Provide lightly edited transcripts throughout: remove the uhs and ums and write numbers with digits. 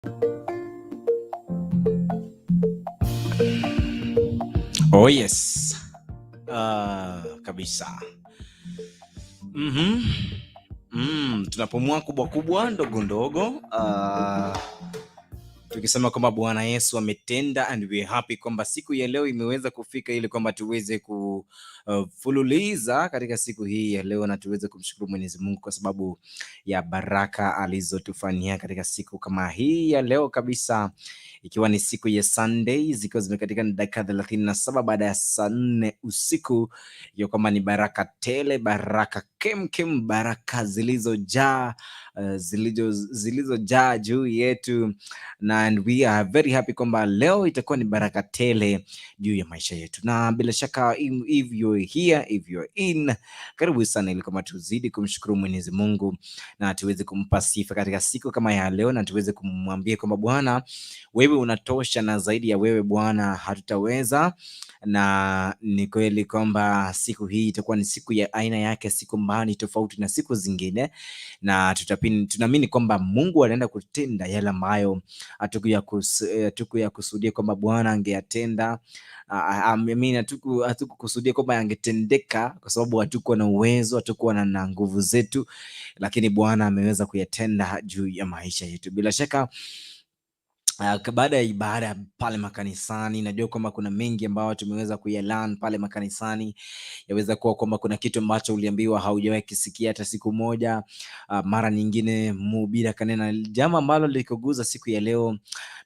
Oh yes. Kabisa. Mhm. Tunapumua kubwa kubwa, ndogo ndogo. Tukisema kwamba Bwana Yesu ametenda and we are happy kwamba siku ya leo imeweza kufika ili kwamba tuweze kufululiza katika siku hii ya leo na tuweze kumshukuru Mwenyezi Mungu kwa sababu ya baraka alizotufanyia katika siku kama hii ya leo kabisa, ikiwa ni siku ya Sunday, zikiwa zimekatika ni dakika 37 baada ya saa 4 usiku, hiyo kwamba ni baraka tele, baraka kemkem, baraka zilizojaa zilizojaa juu yetu na and we are very happy kwamba leo itakuwa ni baraka tele juu ya maisha yetu, na bila shaka if you're here, if you're in, karibu sana ili kwamba tuzidi kumshukuru Mwenyezi Mungu na tuweze kumpa sifa katika siku kama ya leo, na tuweze kumwambia kwamba Bwana, wewe unatosha, na zaidi ya wewe Bwana hatutaweza. Na ni kweli kwamba siku hii itakuwa ni siku ya aina yake, siku ambayo ni tofauti na siku zingine, na tunaamini kwamba Mungu anaenda kutenda yale ambayo hatukuyakusudia kwamba Bwana angeyatenda. I mean, hatukukusudia kwamba yangetendeka kwa sababu hatukuwa na uwezo, hatukuwa na nguvu zetu, lakini Bwana ameweza kuyatenda juu ya maisha yetu. Bila shaka baada ya ibada pale makanisani, najua kwamba kuna mengi ambayo tumeweza kuyalearn pale makanisani. Yaweza kuwa kwamba kuna kitu ambacho uliambiwa haujawahi kisikia hata siku moja. Mara nyingine mhubiri akanena jambo ambalo likuguza siku ya leo,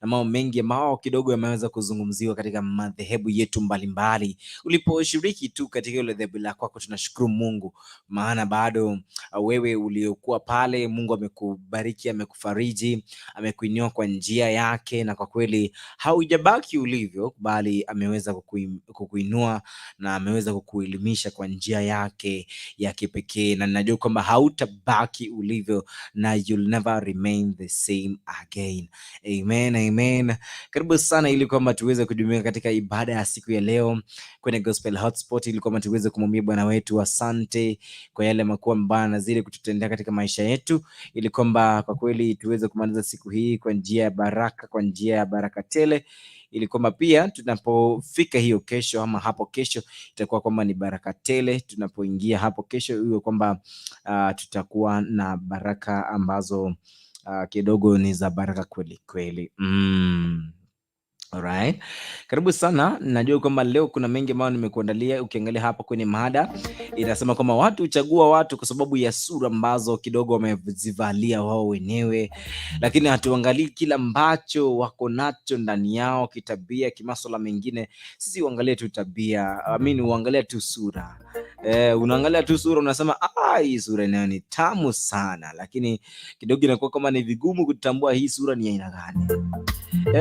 na mambo mengi ambayo kidogo yameweza kuzungumziwa katika madhehebu yetu mbalimbali. Uliposhiriki tu katika ile dhehebu la kwako, tunashukuru Mungu, maana bado wewe uliokuwa pale, Mungu amekubariki, amekufariji, amekuinua kwa njia yake, na kwa kweli haujabaki ulivyo, bali ameweza kukuinua na ameweza kukuelimisha kwa njia yake ya kipekee, na ninajua kwamba hautabaki ulivyo na you'll never remain the same again. Amen, amen. Karibu sana ili kwamba tuweze kujumuika katika ibada ya siku ya leo kwenye Gospel Hotspot, ili kwamba tuweze kumwambia Bwana wetu asante kwa yale makuu ambayo anazidi kututendea katika maisha yetu, ili kwamba kwa kweli tuweze kumaliza siku hii kwa njia ya baraka, kwa njia ya baraka tele, ili kwamba pia tunapofika hiyo kesho ama hapo kesho itakuwa kwamba ni baraka tele. Tunapoingia hapo kesho iwe kwamba tutakuwa na baraka ambazo kidogo ni za baraka kweli kweli. Alright. Karibu sana. Najua kwamba leo kuna mengi ambayo nimekuandalia. Ukiangalia hapa kwenye mada inasema kwamba watu huchagua watu kwa sababu ya sura ambazo kidogo wamezivalia wao wenyewe, lakini hatuangalii kila ambacho wako nacho ndani yao kitabia, kimaswala mengine. Sisi uangalie tu tabia, I mean, uangalie tu sura. Unaangalia tu sura unasema, "Ah, hii sura inayo ni tamu sana," lakini kidogo inakuwa kama ni vigumu kutambua hii sura ni aina gani.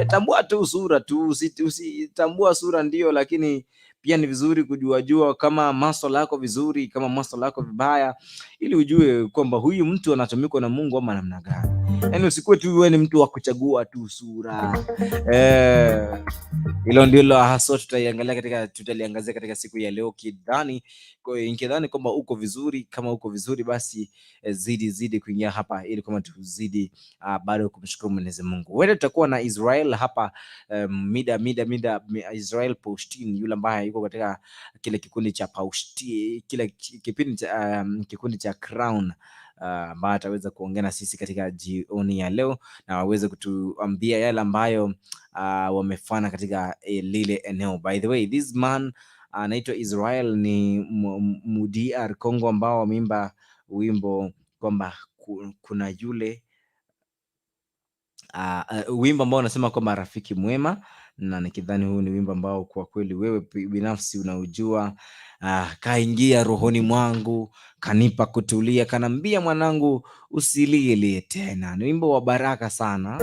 Tambua tu sura tu, usitambua sura ndio, lakini pia ni vizuri kujua jua kama maswala yako vizuri, kama maswala yako vibaya, ili ujue kwamba huyu mtu anatumikwa na Mungu ama namna gani. Yaani usikuwe tu wewe ni mtu wa kuchagua tu sura. Hilo ndilo haswa tutaiangalia katika tutaliangazia katika siku ya leo, nikidhani kwamba uko vizuri. Kama uko vizuri basi zidi zidi kuingia hapa ili kwamba tuzidi bado kumshukuru Mwenyezi Mungu. Huenda tutakuwa na Israel hapa mida mida mida Israel Paustin yule ambaye yuko katika kile kikundi cha Pausti, kile kipindi cha kikundi cha Crown ambaye ataweza kuongea na sisi katika jioni ya leo na waweze kutuambia yale ambayo wamefanya katika lile eneo. By the way, this man anaitwa Israel ni mu DR Congo ambao wameimba wimbo kwamba kuna yule wimbo ambao unasema kwamba rafiki mwema, na nikidhani huu ni wimbo ambao kwa kweli wewe binafsi unaujua. Kaingia rohoni mwangu, kanipa kutulia, kanambia mwanangu usilie tena. Ni wimbo wa baraka sana.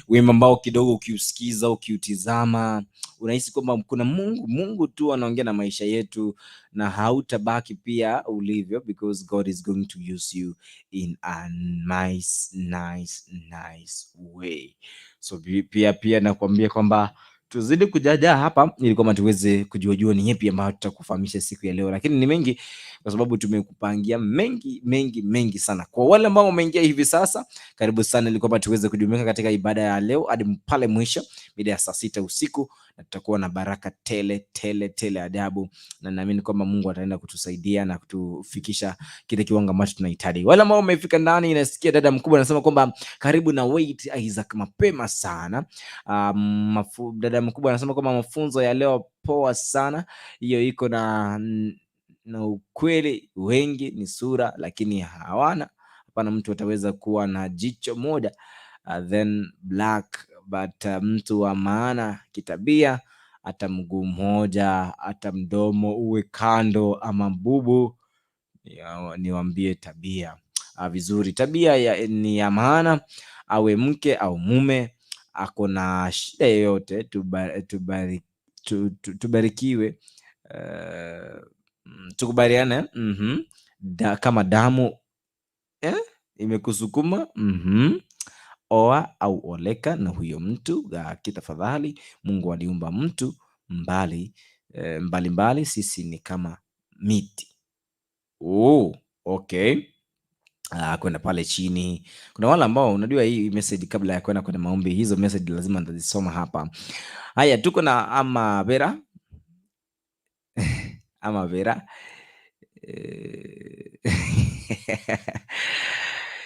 Wimbo ambao kidogo ukiusikiza, ukiutizama, unahisi kwamba kuna Mungu, Mungu tu anaongea na maisha yetu, na hautabaki pia ulivyo because God is going to use you in a nice, nice, nice way. So pia pia nakwambia kwamba Tuzidi kujaja hapa ili kwamba tuweze kujuajua ni yapi ambayo tutakufahamisha siku ya leo, lakini ni mengi kwa sababu tumekupangia mengi mengi mengi sana. Kwa wale ambao wameingia hivi sasa, karibu sana ili kwamba tuweze kujumuika katika ibada ya leo hadi pale mwisho mida ya saa 6 usiku, na tutakuwa na baraka tele tele tele adabu, na naamini kwamba Mungu ataenda kutusaidia na kutufikisha kile kiwango ambacho tunahitaji. Wale ambao wamefika ndani, nasikia dada mkubwa anasema kwamba karibu na wait Isaac mapema sana. Dada mkubwa anasema kwamba mafunzo ya leo poa sana, hiyo iko na ukweli. Wengi ni sura lakini hawana, hapana mtu ataweza kuwa na jicho moja then black but mtu wa maana kitabia, hata mguu mmoja, hata mdomo uwe kando ama bubu, niwaambie tabia vizuri. Tabia ni ya maana, awe mke au mume, ako na shida yoyote, tubarikiwe, tukubaliane kama damu imekusukuma oa au oleka na huyo mtu kitafadhali. Mungu aliumba mtu mbali mbali mbali, sisi ni kama miti. Oh, okay. Kwenda pale chini kuna wale ambao unajua hii message, kabla ya kwenda kwenye maombi, hizo message lazima nitazisoma hapa. Haya, tuko na ama Vera ama Vera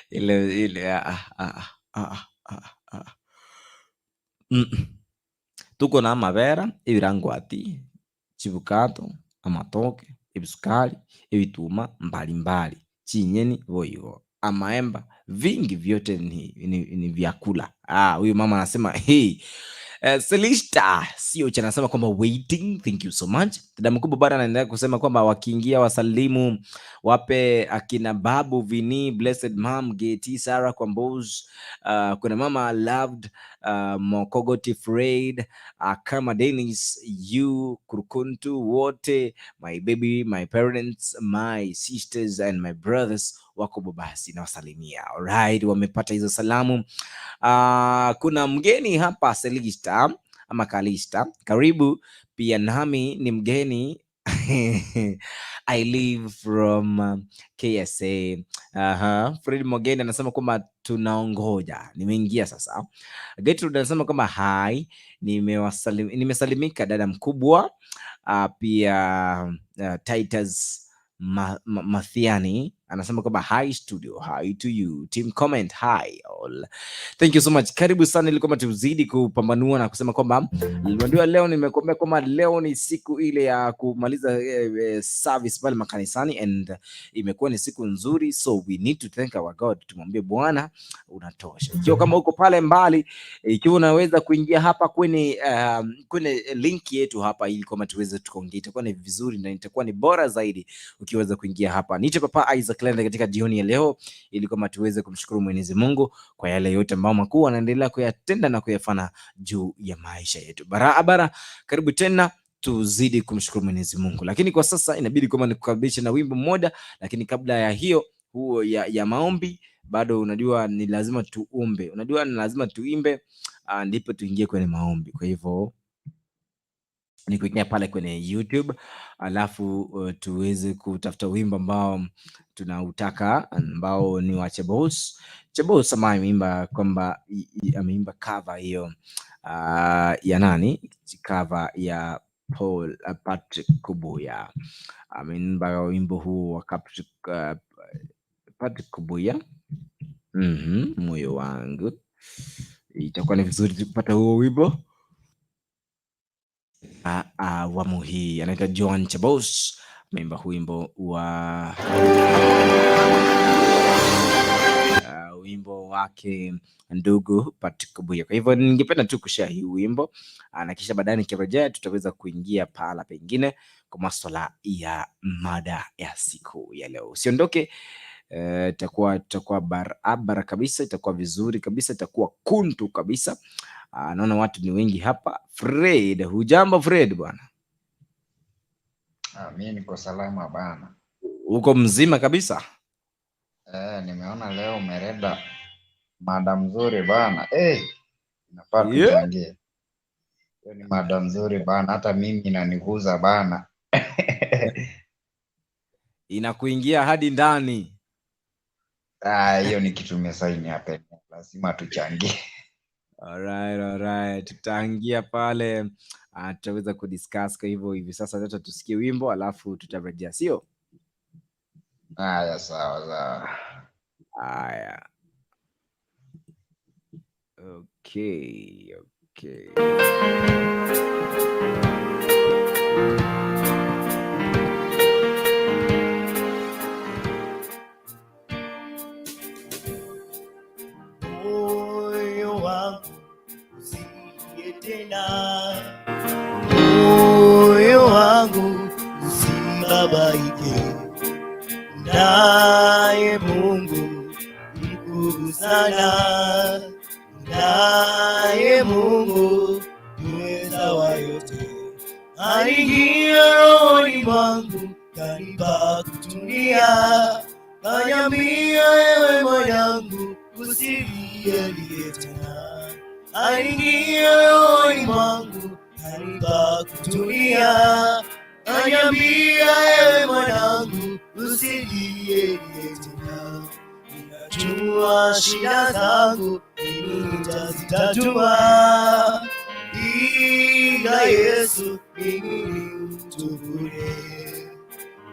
ile ile ah, ah, ah, ah, ah. Tuko na amabera, ebirangwati, chibukato, amatoke, ebisukari, ebituma mbalimbali, chinyeni boigo, amaemba, vingi vyote ni vyakula. Ah, huyu mama anasema hey. Celista sio cha anasema kwamba waiting, thank you so much. Dada mkubwa bado anaendelea kusema kwamba wakiingia wasalimu wape akina babu Vini, Blessed Mom, Geti, Sarah Kwambos, kuna mama Loved, Mokogoti Fred, Kama Dennis, you Kurukuntu wote, my baby, my parents, my sisters and my brothers wako Bobasi na wasalimia. Alright, wamepata hizo salamu. Kuna mgeni hapa Selista ama Kalista, karibu pia. Nami ni mgeni I live from KSA. Fred Mogeni anasema kwamba tunaongoja, nimeingia sasa. Gertrude anasema kwamba hi, nimesalimika dada mkubwa. Pia Titus Mathiani anasema kwamba hi studio, hi to you team, comment hi all, thank you so much. Karibu sana ili kwamba tuzidi kupambanua na kusema kwamba unajua leo nimekuambia kwamba leo ni siku ile ya kumaliza service pale makanisani and imekuwa ni siku nzuri, so we need to thank our God. Tumwambie Bwana unatosha. Ikiwa kama uko pale mbali, ikiwa unaweza kuingia hapa kwenye link yetu hapa ili kwamba tuweze tukaongea, itakuwa ni vizuri na itakuwa ni bora zaidi ukiweza kuingia hapa. Niite Papa Isaac Lenda katika jioni ya leo ili kwamba tuweze kumshukuru Mwenyezi Mungu kwa yale yote ambayo makuu anaendelea kuyatenda na kuyafanya juu ya maisha yetu. Barabara, karibu tena tuzidi kumshukuru Mwenyezi Mungu, lakini kwa sasa inabidi kwamba nikukaribishe na wimbo mmoja, lakini kabla ya hiyo huo ya maombi bado unajua ni lazima tuombe, unajua ni lazima tuimbe, ndipo tuingie kwenye maombi. Kwa hivyo ni kuingia pale kwenye YouTube alafu tuweze kutafuta wimbo ambao tunautaka ambao ni wa Chebos. Chebos ambaye ameimba kwamba ameimba cover hiyo ya nani? Cover ya Paul Patrick Kubuya. Ameimba wimbo huu wa Patrick Kubuya. Moyo wangu. Itakuwa ni vizuri kupata huo wimbo awamu hii. Anaitwa John Chabos ameimba wimbo wa wimbo wake ndugu Patrick Kubuya. Kwa hivyo ningependa tu kushare hii wimbo na kisha baadaye nikirejea tutaweza kuingia pahala pengine kwa masuala ya mada ya siku ya leo. Usiondoke. Itakuwa barabara kabisa, itakuwa vizuri kabisa, itakuwa kuntu kabisa. Naona watu ni wengi hapa. Fred, hujambo Fred bwana? Mi niko salama bana. Uko mzima kabisa? Nimeona leo umeleta mada mzuri bana. Inafaa tuchangie. Hiyo ni mada nzuri bana, hata mimi inaniguza bana. Inakuingia hadi ndani. Ah, hiyo ni kitu tumesaini hapa, lazima tuchangie. Alright, tutaingia pale, tutaweza kudiscuss. Kwa hivyo hivi sasa sasa tusikie wimbo alafu tutarejea, sio? Haya, sawa sawa. Haya, okay. Moyo wangu usilie tena, moyo wangu usibabaike, naye Mungu mkuu sana, naye Mungu mweza wa yote, aingia rohoni mwangu, kanipa kutulia, kaniambia ewe mwanangu, usilie tena. Aingia rohoni mwangu, kanipa kutulia, kaniambia ewe mwanangu, usilie tena. Ninajua shida zangu mimi nitazitatua, bila Yesu mimi ni mtu bure,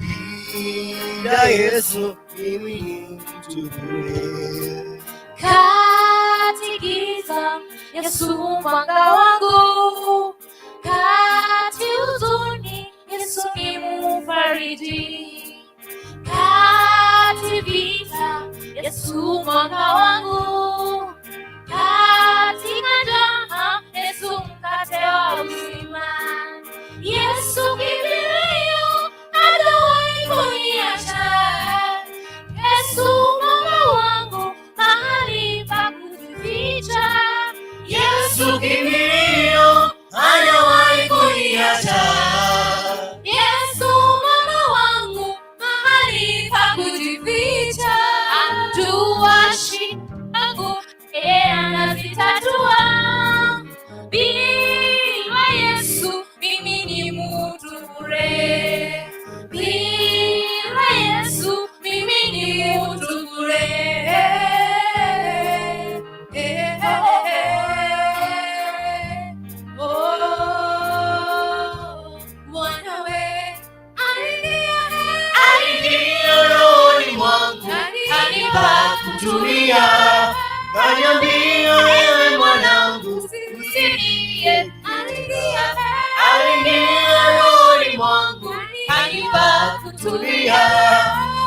bila Yesu mimi ni mtu bure. Kati giza, Yesu mwanga wangu, kati huzuni, Yesu ni mfariji, kati vita, Yesu mwanga wangu, katika njaa, Yesu mkate wa uzima, Yesu kimbilio, hajawahi kuniacha. Yesu mwamba wangu, mahali pa kujificha. Yesu kimbilio, hajawahi kuniacha. Yesu mwamba wangu, mahali pa kujificha. Ajua shida zangu, yeye anazitatua. Bila Yesu mimi ni mtu bure. Bila Yesu mimi ni mtu bure. Oh, Bwana we, aingia, Aingia rohoni mwangu, kanipa kutulia, kaniambia ewe mwanangu, usilie. Aingia, aingia rohoni mwangu, kanipa kutulia,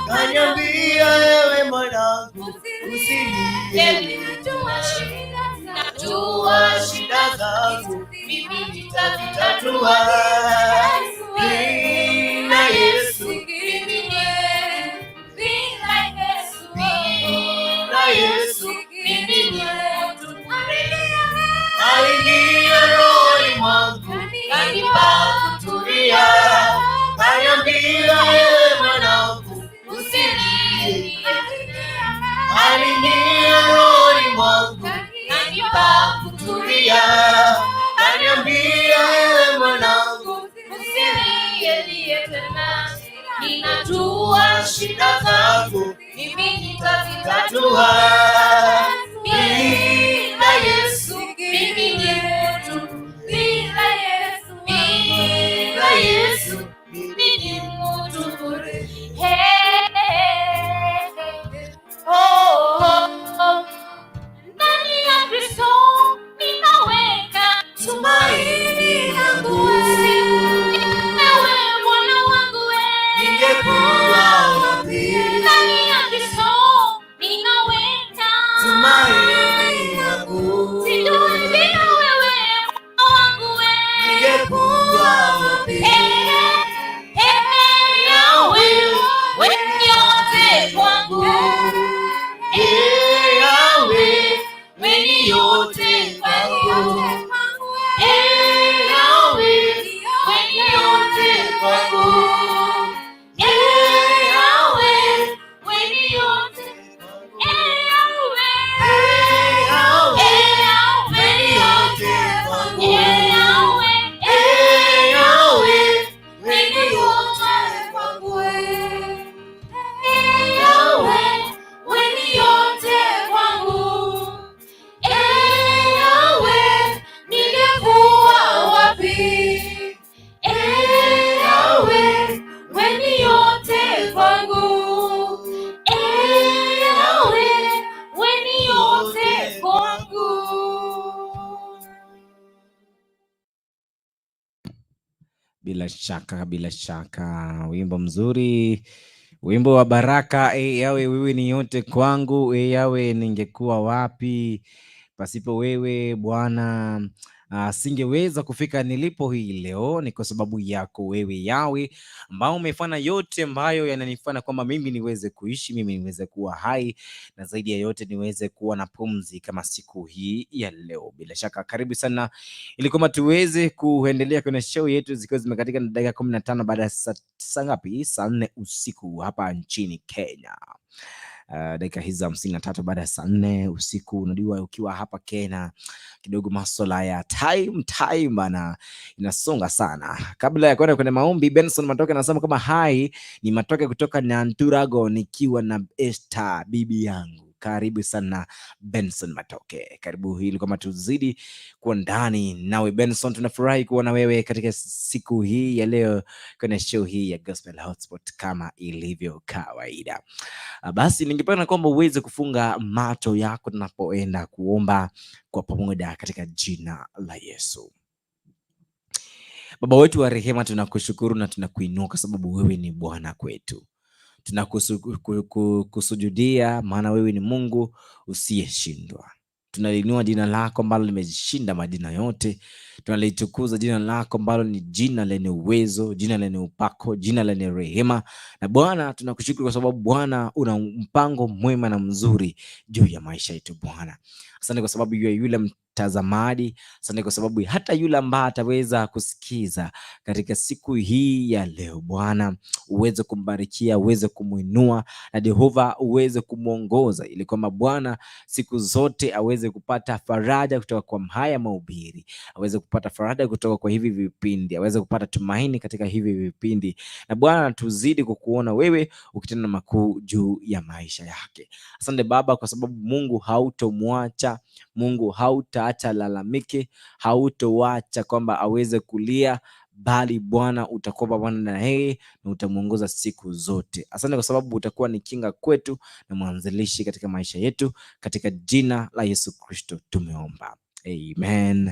kaniambia ewe mwanangu, usilie. Najua Shida zangu mimi nitazitatua, bila Yesu, bila Yesu mimi ni mtu aingia rohoni mwangu, kanipa kutulia, kaniambia ewe mwanangu, usilie. Aingia rohoni mwangu, kanipa kutulia, kaniambia ewe mwanangu, usilie tena. Ninajua shida zangu mimi nitazitatua, nitazitatua. Bila Yesu mimi ni mtu, bila Yesu, bila Yesu mimi ni mtu bure. Hey, hey, oh, oh, oh. Ndani ya Kristo ninaweka tumaini langu, ewe Bwana wangu we. Ningekuwa wapi? Ndani ya Kristo ninaweka Bila shaka, bila shaka, wimbo mzuri, wimbo wa baraka. E Yawe, wewe ni yote kwangu. E Yawe, ningekuwa wapi pasipo wewe Bwana? Singeweza kufika nilipo hii leo, ni kwa sababu yako wewe Yawe, ambao umefanya yote ambayo yananifanya kwamba mimi niweze kuishi, mimi niweze kuwa hai, na zaidi ya yote niweze kuwa na pumzi kama siku hii ya leo. Bila shaka, karibu sana ili kwamba tuweze kuendelea kwenye show yetu zikiwa zimekatika na dakika 15 baada ya saa ngapi? Saa 4 usiku hapa nchini Kenya. Dakika hizi 53 baada ya saa 4 usiku. Unajua ukiwa hapa Kenya kidogo masuala ya time bana inasonga sana. Kabla ya kwenda kwenye maombi, Benson Matoke anasema kama hai ni Matoke kutoka Nanturago nikiwa na Esther bibi yangu. Karibu sana Benson Matoke, karibu hili kwamba tuzidi kuwa ndani nawe Benson. Tunafurahi kuwa na wewe katika siku hii ya leo kwenye show hii ya Gospel Hotspot kama ilivyo kawaida. Basi ningependa kwamba uweze kufunga macho yako tunapoenda kuomba kwa pamoja katika jina la Yesu. Baba wetu wa rehema, tunakushukuru na tunakuinua kwa sababu wewe ni Bwana kwetu. Tunakusujudia maana wewe ni Mungu usiyeshindwa. Tunaliinua jina lako ambalo limeshinda majina yote. Tunalitukuza jina lako ambalo ni jina lenye uwezo, jina lenye upako, jina lenye rehema. Na Bwana, tunakushukuru kwa sababu Bwana una mpango mwema na mzuri juu ya maisha yetu Bwana. Asante kwa sababu ya yule mtazamaji, asante kwa sababu hata yule ambaye ataweza kusikiza katika siku hii ya leo Bwana, uweze kumbarikia, uweze kumuinua na Jehova uweze kumwongoza ili kwamba Bwana siku zote aweze kupata faraja kutoka kwa haya mahubiri, aweze kupata faraja kutoka kwa hivi vipindi, aweze kupata tumaini katika hivi vipindi. Na Bwana, tuzidi kukuona wewe ukitenda makuu juu ya maisha yake. Asante Baba, kwa sababu Mungu hautomwacha, Mungu hautaacha lalamike, hautoacha kwamba aweze kulia, bali Bwana utakuwa pamoja na yeye na utamuongoza siku zote. Asante kwa sababu utakuwa ni kinga kwetu na mwanzilishi katika maisha yetu, katika jina la Yesu Kristo tumeomba, amen.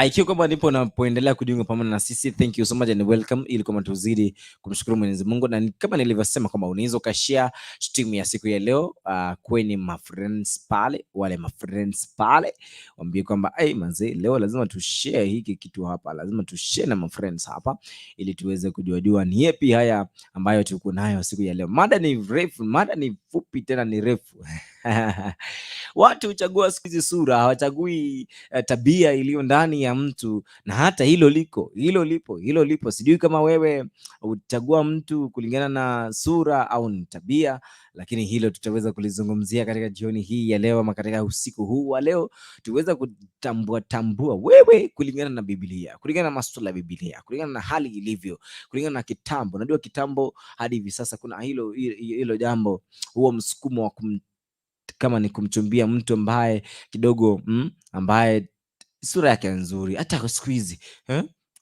Ikiwa kwamba ndipo unapoendelea kujiunga pamoja na sisi, thank you so much and welcome, ili kwamba tuzidi kumshukuru Mwenyezi Mungu, na kama nilivyosema kwamba unaweza ukashare stream ya siku ya leo kwenye ma friends pale, wale ma friends pale waambie kwamba hey, manze leo lazima tushare hiki kitu hapa, lazima tushare na ma friends hapa ili tuweze kujua ni yapi haya ambayo tuko nayo siku ya leo. Mada ni refu, mada ni fupi tena ni refu. Watu huchagua siku hizi sura, hawachagui tabia iliyo ndani ya mtu, na hata hilo liko, hilo lipo, hilo lipo. Sijui kama wewe uchagua mtu kulingana na sura au ni tabia, lakini hilo tutaweza kulizungumzia katika jioni hii ya leo ama katika usiku huu wa leo, tuweza kutambua tambua wewe kulingana na Biblia, kulingana na masuala ya Biblia, kulingana na hali ilivyo, kulingana na kitambo. Unajua kitambo hadi hivi sasa kuna hilo jambo, huo msukumo wa kama ni kumchumbia mtu ambaye kidogo ambaye sura yake nzuri. Hata siku hizi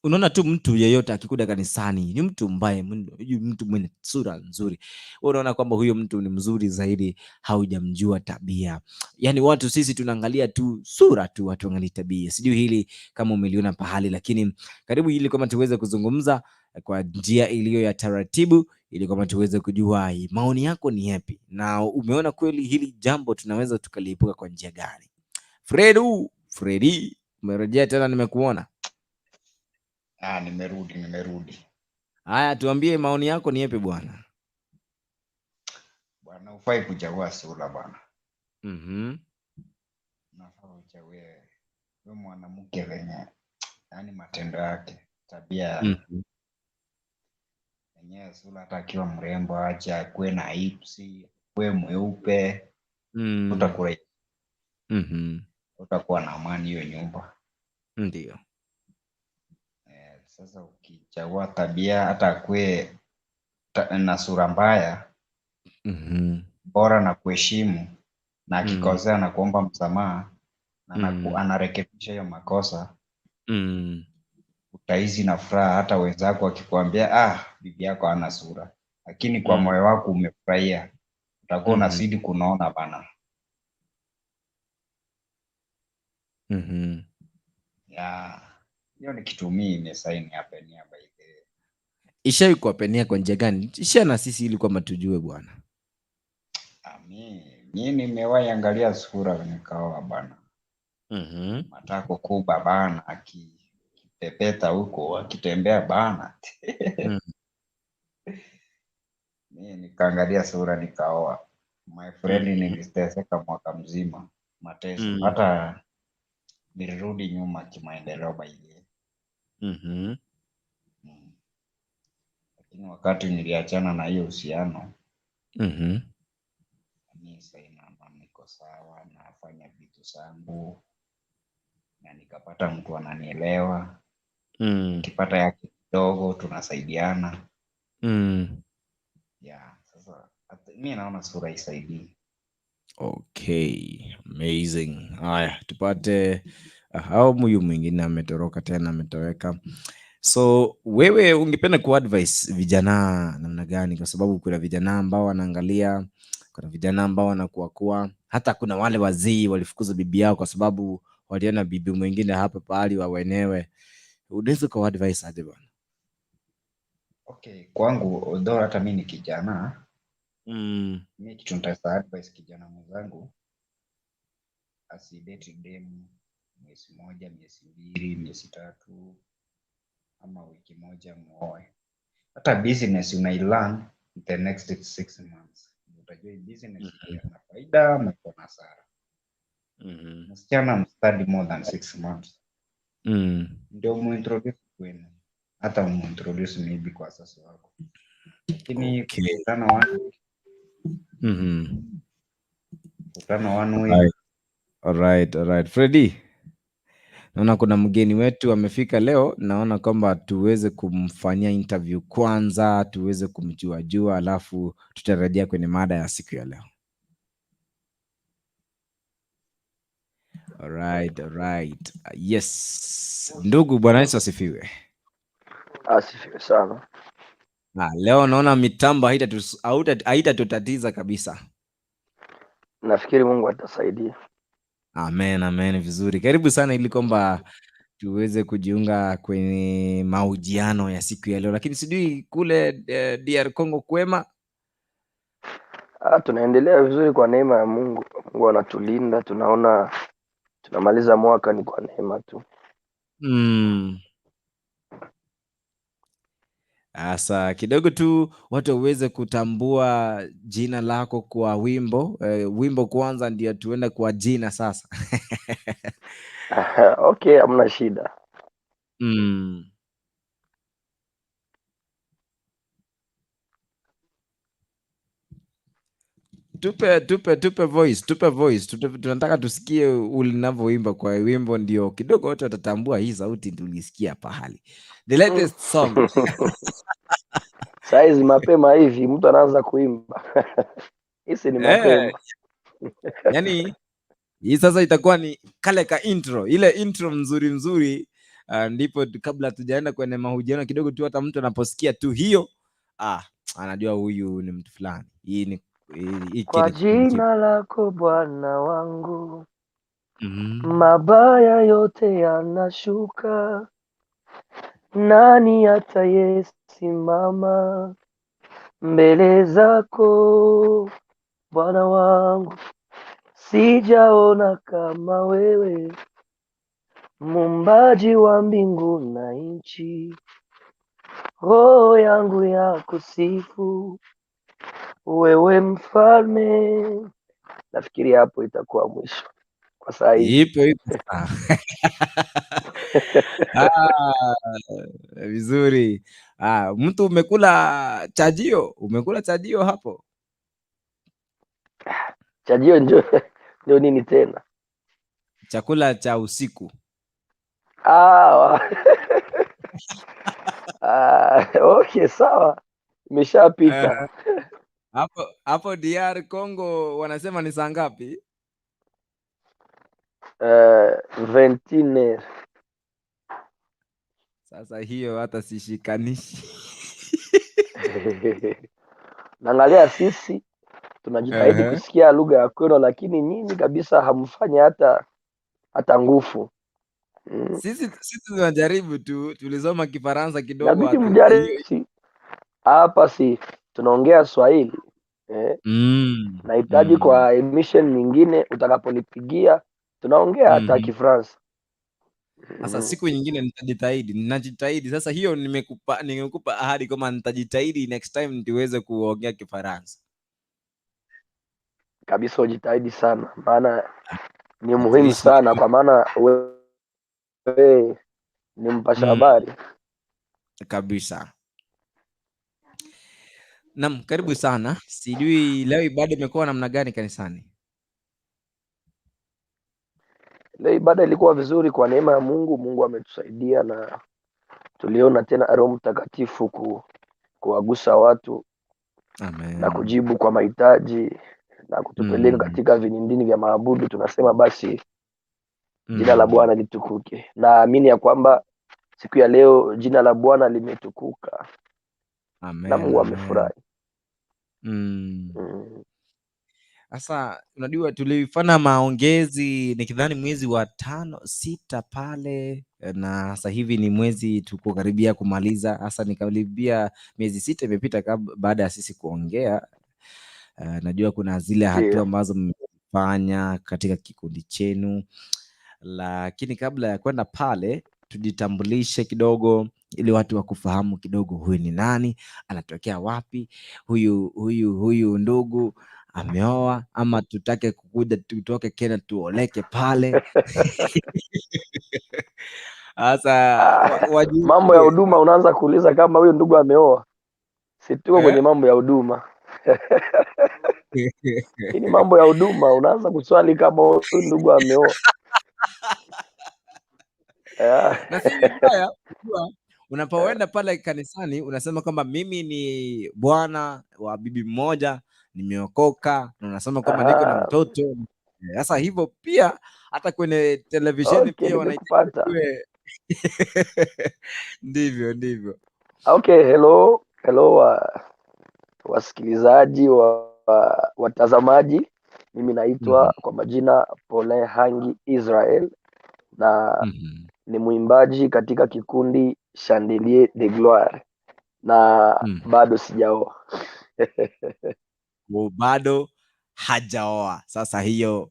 unaona tu mtu yeyote akikuja kanisani ni mtu ambaye mtu mwenye sura nzuri, wewe unaona kwamba huyo mtu ni mzuri zaidi, haujamjua tabia. Yani watu sisi tunaangalia tu sura tu, hatuangalii tabia. Sijui hili kama umeliona pahali, lakini karibu ili kwamba tuweze kuzungumza kwa njia iliyo ya taratibu, ili kwamba tuweze kujua maoni yako ni yapi, na umeona kweli hili jambo tunaweza tukaliepuka kwa njia gani? Fredu, Fredi, umerejea tena, nimekuona. Nimerudi, nimerudi. Haya, tuambie maoni yako ni yapi bwana? Bwana, hufai kuchagua sura bwana. Unafaa uchague huyo mwanamke venye, yaani matendo yake, tabia yake. Yenyewe sura hata akiwa mrembo acha akuwe na hipsi, akuwe mweupe, utakuwa na amani hiyo nyumba. Ndio. Sasa ukichagua tabia hata akuwe na sura mbaya, bora na kuheshimu na akikosea na kuomba msamaha na anarekebisha hiyo makosa, utaishi na furaha. Hata wenzako wakikwambia bibi yako hana sura, lakini kwa moyo wako umefurahia, utakuwa unazidi kunona bana. Yeah. Hiyo ni kitu mimi imesaini happenia by the way. Ishai kuhappenia kwa njia gani? Share na sisi ili kwamba tujue bwana. Ah, mi nimewahi angalia sura nikaoa bana. Matako kuba bana, akipepeta huko akitembea bana. Mi nikaangalia sura nikaoa. My friend, niliteseka mwaka mzima mateso. Hata nilirudi nyuma kimaendeleo by the way. Lakini wakati niliachana na hiyo uhusiano, mi sasa naona niko sawa, nafanya vitu zangu na nikapata mtu ananielewa. Nikipata yake kidogo tunasaidiana. Yeah, sasa mi naona sura isaidii. Okay, amazing. Haya, tupate au huyu mwingine ametoroka tena, ametoweka. So wewe ungependa kuadvise vijana namna gani? Kwa sababu kuna vijana ambao wanaangalia, kuna vijana ambao wanakuwa, hata kuna wale wazee walifukuza bibi yao kwa sababu waliona bibi mwingine hapa pahali wa wenyewe. Unaweza kuadvise aje bwana? Okay, kwangu although hata mi ni kijana, mi kitu nitaweza advise kijana mwenzangu asidate demu mwezi moja, miezi 2, miezi 3 ama wiki moja muoe. Hata business unailearn the next 6 months. Utajua hii business iko na faida ama iko na hasara. Msichana mstudy more than 6 months. Ndio muintroduce kwenu. Hata muintroduce maybe kwa wazazi wako. Lakini kukutana one week. Kukutana one week. Right. All right, all right. Freddy, naona kuna mgeni wetu amefika leo. Naona kwamba tuweze kumfanyia interview kwanza, tuweze kumjua jua, alafu tutarejea kwenye mada ya siku ya leo. All right, all right. Yes. Ndugu, Bwana Yesu asifiwe. Asifiwe sana. Leo naona mitambo haitatutatiza kabisa. Nafikiri Mungu atasaidia. Amen, amen. Vizuri. Karibu sana ili kwamba tuweze kujiunga kwenye mahojiano ya siku ya leo. Lakini sijui kule DR Congo kwema? Tunaendelea vizuri kwa neema ya Mungu. Mungu anatulinda, tunaona tunamaliza mwaka ni kwa neema tu. Asa kidogo tu watu waweze kutambua jina lako kwa wimbo. Wimbo kwanza ndio tuende kwa jina sasa. Okay, hamna shida. Tupe voice, tupe voice. Tunataka tusikie ulinavyoimba kwa wimbo, ndio kidogo watu watatambua hii sauti tulisikia pahali. The latest song. Saizi mapema hivi mtu anaanza kuimba. Hisi ni mapema. Yaani hii sasa itakuwa ni kale ka intro, ile intro mzuri mzuri, ndipo kabla tujaenda kwenye mahojiano kidogo tu, hata mtu anaposikia tu hiyo, anajua huyu ni mtu fulani. Hii ni hii Kwa kile kipindi. jina lako Bwana wangu, mabaya yote yanashuka, nani atayesimama mbele zako Bwana wangu? Sijaona kama wewe, muumbaji wa mbingu na nchi. Roho yangu ya kusifu wewe mfalme. Nafikiri hapo itakuwa mwisho kwa saa hii. Ipo, ipo. Vizuri. Mtu umekula chajio? Umekula chajio hapo? Chajio ndio nini tena? Chakula cha usiku. Okay, sawa. Imeshapita. Hapo DR Congo wanasema ni saa ngapi? 21. Sasa hiyo hata sishikanishi. Naangalia sisi tunajitahidi kusikia lugha ya kwenu, lakini nyinyi kabisa hamfanyi hata nguvu. Sisi tunajaribu tu, tulisoma Kifaransa kidogo. Inabidi mjaribu. Hapa si tunaongea Swahili. Nahitaji kwa emission nyingine utakaponipigia tunaongea hata Kifaransa. Sasa siku nyingine nitajitahidi, ninajitahidi. Sasa hiyo nimekupa ahadi kwamba nitajitahidi next time niweze kuongea Kifaransa. Kabisa, ujitahidi sana, maana ni muhimu sana, kwa maana wewe ni mpasha habari. Kabisa. Naam, karibu sana. Sijui leo ibada imekuwa namna gani kanisani? Leo ibada ilikuwa vizuri kwa neema ya Mungu. Mungu ametusaidia na tuliona tena Roho Mtakatifu kuwagusa watu. Amen. Na kujibu kwa mahitaji na kutupeleka katika vilindini vya maabudu. Tunasema basi jina la Bwana litukuke. Naamini ya kwamba siku ya leo jina la Bwana limetukuka. Amen. Na Mungu amefurahi. Sasa unajua tulifanya maongezi nikidhani mwezi wa 5, 6 pale, na sasa hivi ni mwezi tuko karibia kumaliza. Sasa nikaribia miezi 6 imepita baada ya sisi kuongea. Najua kuna zile hatua ambazo mmefanya katika kikundi chenu, lakini kabla ya kwenda pale tujitambulishe kidogo ili watu wakufahamu kidogo, huyu ni nani, anatokea wapi, huyu ndugu ameoa ama tutake kukuja tutoke Kenya tuoleke pale. Sasa mambo ya huduma unaanza kuuliza kama huyu ndugu ameoa. Si tuko kwenye mambo ya huduma. Hii ni mambo ya huduma, unaanza kuswali kama huyu ndugu ameoa. Na si vibaya, unapoenda pale kanisani unasema kwamba mimi ni bwana wa bibi mmoja, nimeokoka, na unasema kwamba niko na mtoto. Sasa hivyo pia hata kwenye televisheni pia wanaitwa. Ndivyo. Okay, hello wasikilizaji, watazamaji. Mimi naitwa kwa majina Paulin Hangi Israel na ni mwimbaji katika kikundi Chandelier de Gloire na bado sijaoa. Bado hajaoa. Sasa hiyo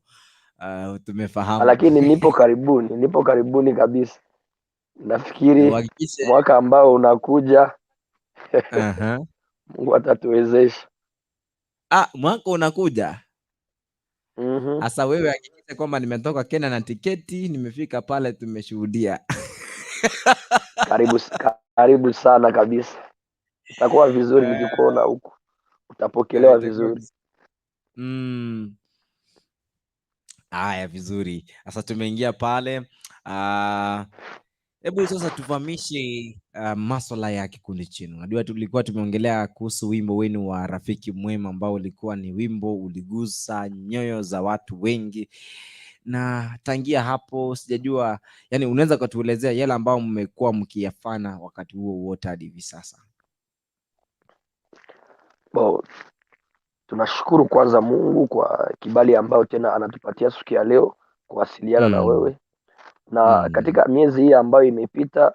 tumefahamu. Lakini nipo karibuni kabisa. Nafikiri mwaka ambao unakuja Mungu atatuwezesha. Mwaka unakuja? Sasa wewe hakikisha kwamba nimetoka Kenya na tiketi, nimefika pale tumeshuhudia. Karibu sana kabisa. Itakuwa vizuri nikikuona huku. Utapokelewa vizuri. Haya, vizuri. Sasa tumeingia pale. Hebu sasa tufahamishe masuala ya kikundi chenu. Unajua tulikuwa tumeongelea kuhusu wimbo wenu wa Rafiki Mwema ambao ulikuwa ni wimbo uligusa nyoyo za watu wengi. Na tangia hapo sijajua, yani unaweza kutuelezea yale ambao mmekuwa mkiyafanya wakati huo wote hadi hivi sasa? Tunashukuru kwanza Mungu kwa kibali ambao tena anatupatia siku ya leo kuwasiliana na wewe. Na katika miezi hii ambayo imepita,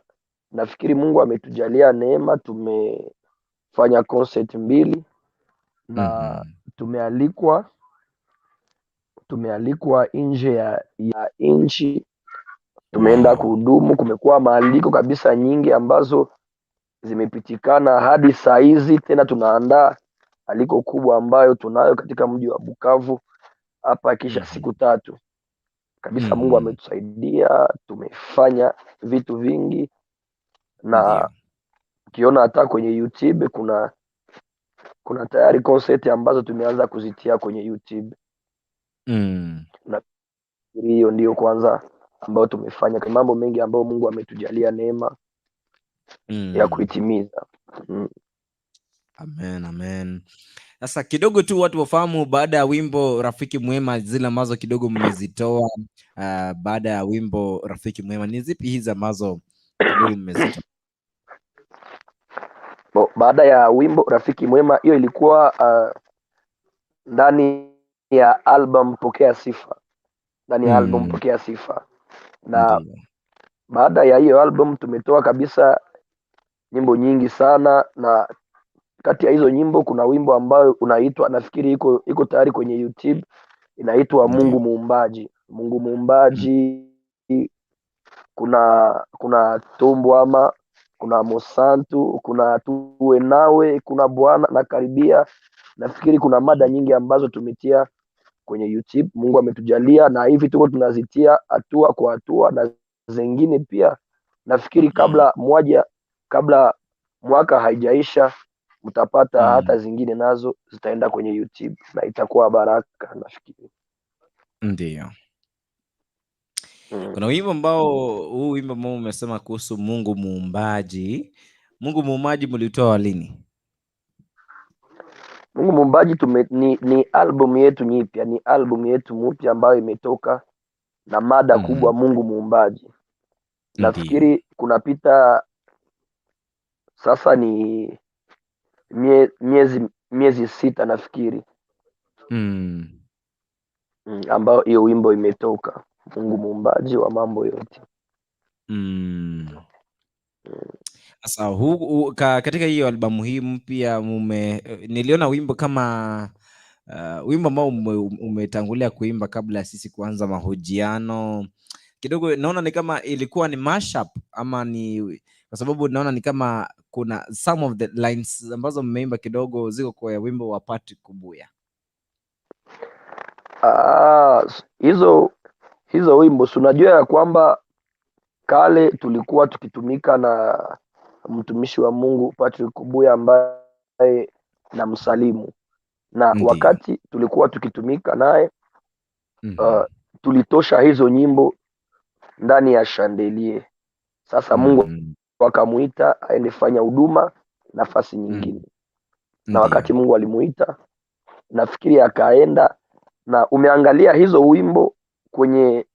nafikiri Mungu ametujalia neema, tumefanya concert 2 na tumealikwa nje ya nchi, tumeenda kuhudumu. Kumekuwa maaliko kabisa nyingi ambazo zimepitikana hadi saa hizi. Tena tunaandaa aliko kubwa ambayo tunayo katika mji wa Bukavu hapa kisha siku 3 kabisa. Mungu ametusaidia, tumefanya vitu vingi, na ukiona hata kwenye YouTube kuna tayari concert ambazo tumeanza kuzitia kwenye YouTube. Na hiyo ndio kwanza ambayo tumefanya, mambo mengi ambayo Mungu ametujalia neema ya kuitimiza. Amen, amen. Sasa kidogo tu watu wafahamu, baada ya wimbo Rafiki Mwema, zile ambazo kidogo mmezitoa, baada ya wimbo Rafiki Mwema, ni zipi hizi ambazo kidogo mmezitoa? Baada ya wimbo Rafiki Mwema, hiyo ilikuwa ndani ya album Pokea Sifa. Ndani ya album Pokea Sifa. Na Baada ya hiyo album tumetoa kabisa nyimbo nyingi sana, na kati ya hizo nyimbo kuna wimbo ambayo unaitwa, nafikiri iko tayari kwenye YouTube, inaitwa Mungu Muumbaji. Mungu Muumbaji, kuna Tombwama, kuna Mosantu, kuna Tuwe Nawe, kuna Bwana na Karibia. Nafikiri kuna mada nyingi ambazo tumetia kwenye YouTube. Mungu ametujalia na hivi tuko tunazitia hatua kwa hatua, na zingine pia nafikiri kabla mwaka haijaisha mtapata hata zingine nazo zitaenda kwenye YouTube na itakuwa baraka nafikiri. Ndiyo. Kuna wimbo ambao huu wimbo ambao umesema kuhusu Mungu Muumbaji. Mungu Muumbaji mlitoa lini? Mungu Muumbaji ni album yetu nyipya, ni album yetu mpya ambayo imetoka na mada kubwa Mungu Muumbaji. Nafikiri kunapita sasa ni miezi 6 nafikiri. Ambayo hiyo wimbo imetoka, Mungu Muumbaji wa mambo yote. Sasa katika hiyo albamu hii mpya niliona wimbo kama wimbo ambao umetangulia kuimba kabla ya sisi kuanza mahojiano kidogo, naona ni kama ilikuwa ni mashup ama ni kwa sababu naona ni kama kuna some of the lines ambazo mmeimba kidogo ziko kwa wimbo wa Patrick Kubuya. Hizo wimbo si unajua ya kwamba kale tulikuwa tukitumika na mtumishi wa Mungu Patrick Kubuya ambaye na msalimu, na wakati tulikuwa tukitumika naye tulitosha hizo nyimbo ndani ya Chandelier. Sasa Mungu akamuita aende fanya huduma nafasi nyingine. Na wakati Mungu alimuita nafikiri akaenda, na umeangalia hizo wimbo kwenye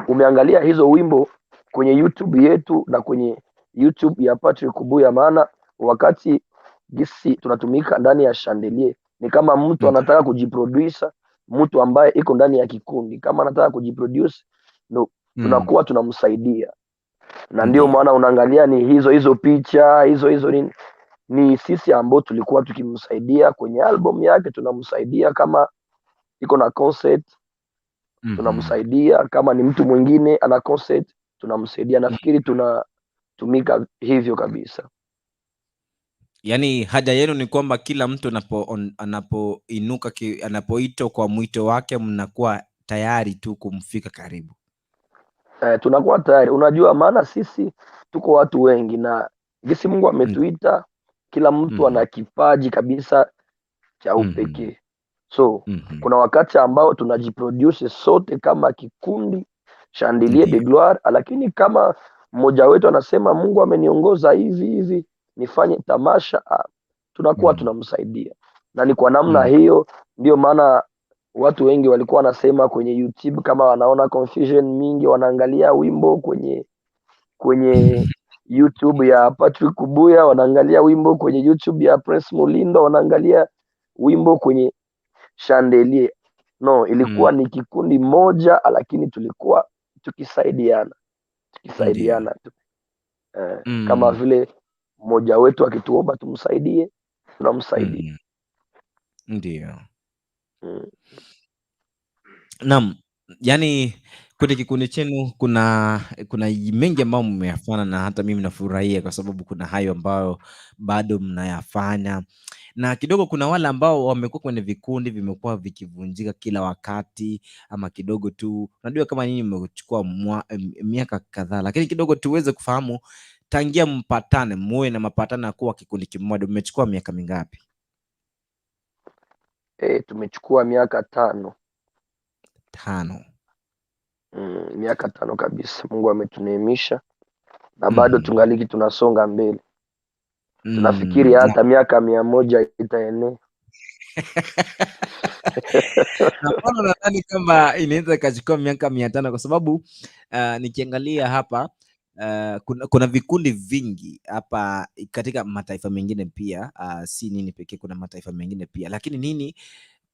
umeangalia hizo wimbo kwenye YouTube yetu na kwenye YouTube ya Patrick Kubuya, maana wakati gisi tunatumika ndani ya Chandelier ni kama mtu anataka kujiproduce, mtu ambaye iko ndani ya kikundi kama anataka kujiproduce ndo tunakuwa tunamsaidia, na ndio maana unaangalia ni hizo picha hizo nini, ni sisi ambao tulikuwa tukimsaidia kwenye album yake, tunamsaidia kama iko na concert, tunamsaidia kama ni mtu mwingine ana concert tunamsaidia. Nafikiri tunatumika hivyo kabisa. Yaani haja yenu ni kwamba kila mtu anapoinuka anapoitwa kwa mwito wake mnakuwa tayari tu kumfika karibu. Tunakuwa tayari. Unajua maana sisi tuko watu wengi na jinsi Mungu ametuita kila mtu ana kipaji kabisa cha upekee. So kuna wakati ambao tunajiproduce sote kama kikundi Chandelier de Gloire, lakini kama mmoja wetu anasema Mungu ameniongoza hivi hivi nifanye tamasha, tunakuwa tunamsaidia. Na ni kwa namna hiyo ndio maana watu wengi walikuwa wanasema kwenye YouTube kama wanaona confusion mingi wanaangalia wimbo kwenye YouTube ya Patrick Kubuya, wanaangalia wimbo kwenye YouTube ya Prince Mulindo, wanaangalia wimbo kwenye Chandelier. No, ilikuwa ni kikundi moja, lakini tulikuwa tukisaidiana tu. Kama vile mmoja wetu akituomba tumsaidie, tunamsaidia. Ndio. Naam, yani kwenye kikundi chenu kuna mengi ambayo mmeyafanya, na hata mimi nafurahia kwa sababu kuna hayo ambayo bado mnayafanya, na kidogo kuna wale ambao wamekuwa kwenye vikundi vimekuwa vikivunjika kila wakati, ama kidogo tu, unajua kama nyinyi mmechukua miaka kadhaa, lakini kidogo tuweze kufahamu tangia mpatane, muwe na mapatano ya kuwa kikundi kimoja, mmechukua miaka mingapi? Tumechukua miaka 5. 5. Miaka 5 kabisa. Mungu ametuneemisha na bado tungaliki tunasonga mbele. Tunafikiri hata miaka 100 itaenea. Na mbona nadhani kama inaweza ikachukua miaka 500, kwa sababu nikiangalia hapa kuna vikundi vingi hapa katika mataifa mengine pia, si nini pekee, kuna mataifa mengine pia, lakini nini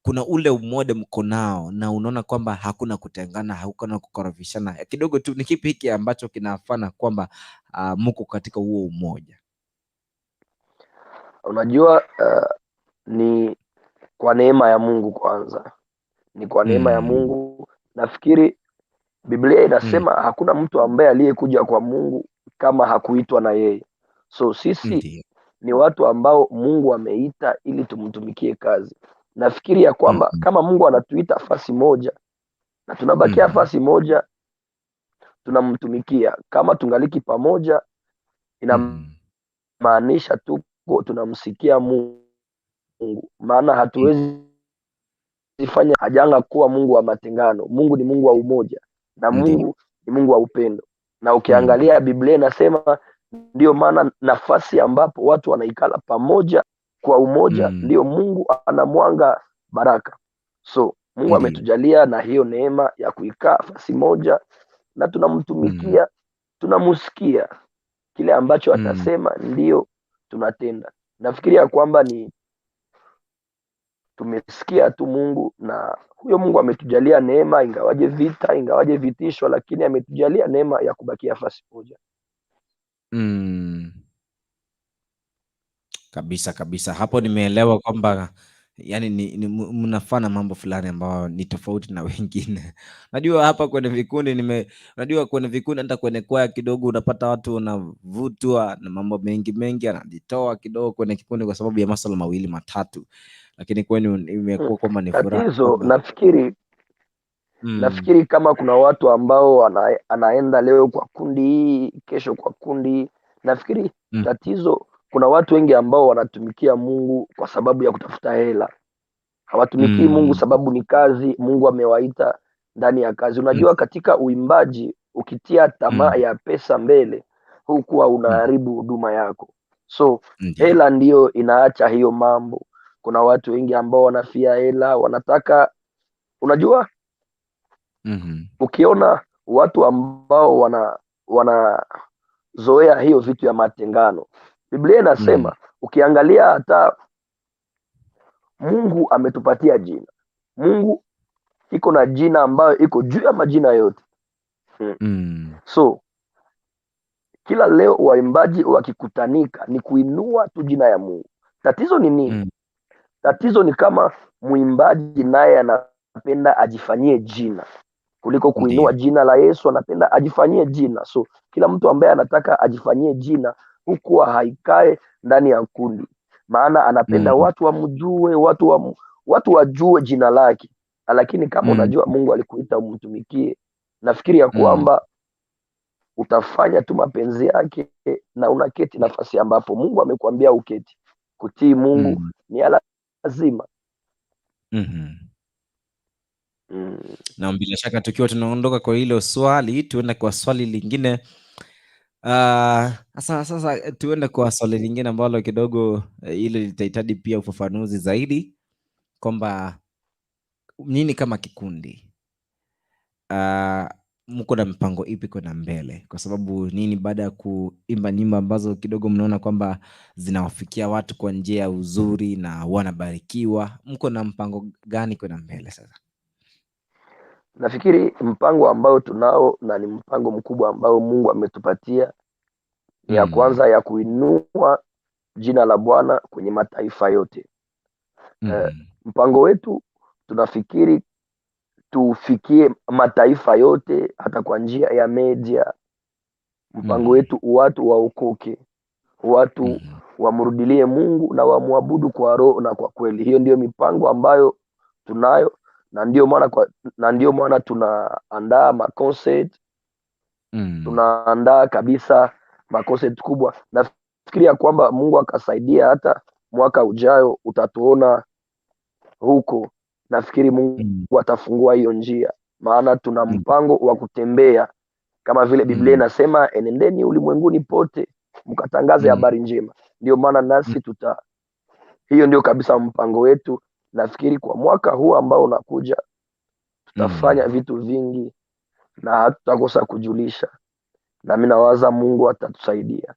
kuna ule umoja mko nao na unaona kwamba hakuna kutengana, hakuna kukorofishana kidogo tu, ni kipi hiki ambacho kinafana kwamba mko katika huo umoja? Unajua, ni kwa neema ya Mungu kwanza, ni kwa neema ya Mungu. Nafikiri Biblia inasema hakuna mtu ambaye aliyekuja kwa Mungu kama hakuitwa na yeye. So sisi ni watu ambao Mungu ameita ili tumtumikie kazi. Nafikiri ya kwamba kama Mungu anatuita fasi moja na tunabakia fasi moja tunamtumikia, kama tungaliki pamoja inamaanisha tuko tunamsikia Mungu, maana hatuwezi fanya hajanga kuwa Mungu wa matengano. Mungu ni Mungu wa umoja na Mungu ni Mungu wa upendo. Na ukiangalia Biblia inasema ndiyo maana nafasi ambapo watu wanaikala pamoja kwa umoja ndiyo Mungu anamwanga baraka. So Mungu ametujalia na hiyo neema ya kuikaa fasi moja na tunamtumikia, tunamusikia kile ambacho atasema ndiyo tunatenda. Nafikiria kwamba ni tumesikia tu Mungu, na huyo Mungu ametujalia neema, ingawaje vita, ingawaje vitisho, lakini ametujalia neema ya kubakia fasi moja. Kabisa kabisa, hapo nimeelewa kwamba yani ni mnafanya mambo fulani ambayo ni tofauti na wengine. Najua hapa kwenye vikundi unajua kwenye vikundi hata kwenye kwaya kidogo unapata watu wanavutwa na mambo mengi mengi, anajitoa kidogo kwenye kikundi kwa sababu ya masuala mawili matatu, lakini kwenu imekuwa kwamba ni furaha Tatizo kwamba nafikiri nafikiri kama kuna watu ambao anaenda leo kwa kundi hii, kesho kwa kundi hii, nafikiri tatizo kuna watu wengi ambao wanatumikia Mungu kwa sababu ya kutafuta hela. Hawatumikii Mungu sababu ni kazi, Mungu amewaita ndani ya kazi. Unajua, katika uimbaji ukitia tamaa ya pesa mbele, hukuwa unaharibu huduma yako. So hela ndiyo inaacha hiyo mambo. Kuna watu wengi ambao wanafia hela, wanataka, unajua ukiona watu ambao wanazoea hiyo vitu ya matengano, Biblia inasema ukiangalia hata Mungu ametupatia jina. Mungu iko na jina ambayo iko juu ya majina yote. So kila leo waimbaji wakikutanika ni kuinua tu jina ya Mungu. Tatizo ni nini? Tatizo ni kama mwimbaji naye anapenda ajifanyie jina kuliko kuinua jina la Yesu, anapenda ajifanyie jina. So kila mtu ambaye anataka ajifanyie jina hukuwa haikae ndani ya kundi, maana anapenda watu wamjue, watu wajue jina lake. Lakini kama unajua Mungu alikuita umtumikie, nafikiri ya kwamba utafanya tu mapenzi yake na unaketi nafasi ambapo Mungu amekuambia uketi. Kutii Mungu ni lazima. Na bila shaka tukiwa tunaondoka kwa hilo swali, tuende kwa swali lingine. Sasa tuende kwa swali lingine ambalo kidogo ile litahitaji pia ufafanuzi zaidi, kwamba nini kama kikundi mko na mpango ipi kwenda mbele? Kwa sababu nini, baada ya kuimba nyimbo ambazo kidogo mnaona kwamba zinawafikia watu kwa njia ya uzuri na wanabarikiwa, mko na mpango gani kwenda mbele sasa? Nafikiri mpango ambao tunao na ni mpango mkubwa ambao Mungu ametupatia ni ya kwanza ya kuinua jina la Bwana kwenye mataifa yote. Mpango wetu tunafikiri tufikie mataifa yote hata kwa njia ya media. Mpango wetu watu waokoke, watu wamrudilie Mungu na wamwabudu kwa roho na kwa kweli. Hiyo ndiyo mipango ambayo tunayo, na ndiyo maana na ndiyo maana tunaandaa ma concert, tunaandaa kabisa ma concert kubwa. Nafikiria kwamba Mungu akasaidia hata mwaka ujayo utatuona huko. Nafikiri Mungu atafungua hiyo njia, maana tuna mpango wa kutembea kama vile Biblia inasema, enendeni ulimwenguni pote mkatangaze habari njema. Ndio maana nasi hiyo ndio kabisa mpango wetu. Nafikiri kwa mwaka huu ambao unakuja tutafanya vitu vingi na hatutakosa kujulisha, na mimi nawaza Mungu atatusaidia.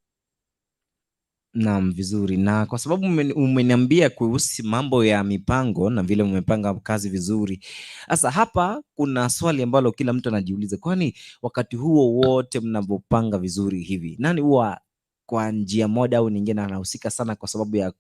Naam, vizuri. Na kwa sababu umeniambia kuhusu mambo ya mipango na vile umepanga kazi vizuri. Sasa hapa kuna swali ambalo kila mtu anajiuliza, kwani wakati huo wote mnavyopanga vizuri hivi, nani huwa kwa njia moja au nyingine anahusika sana kwa sababu ya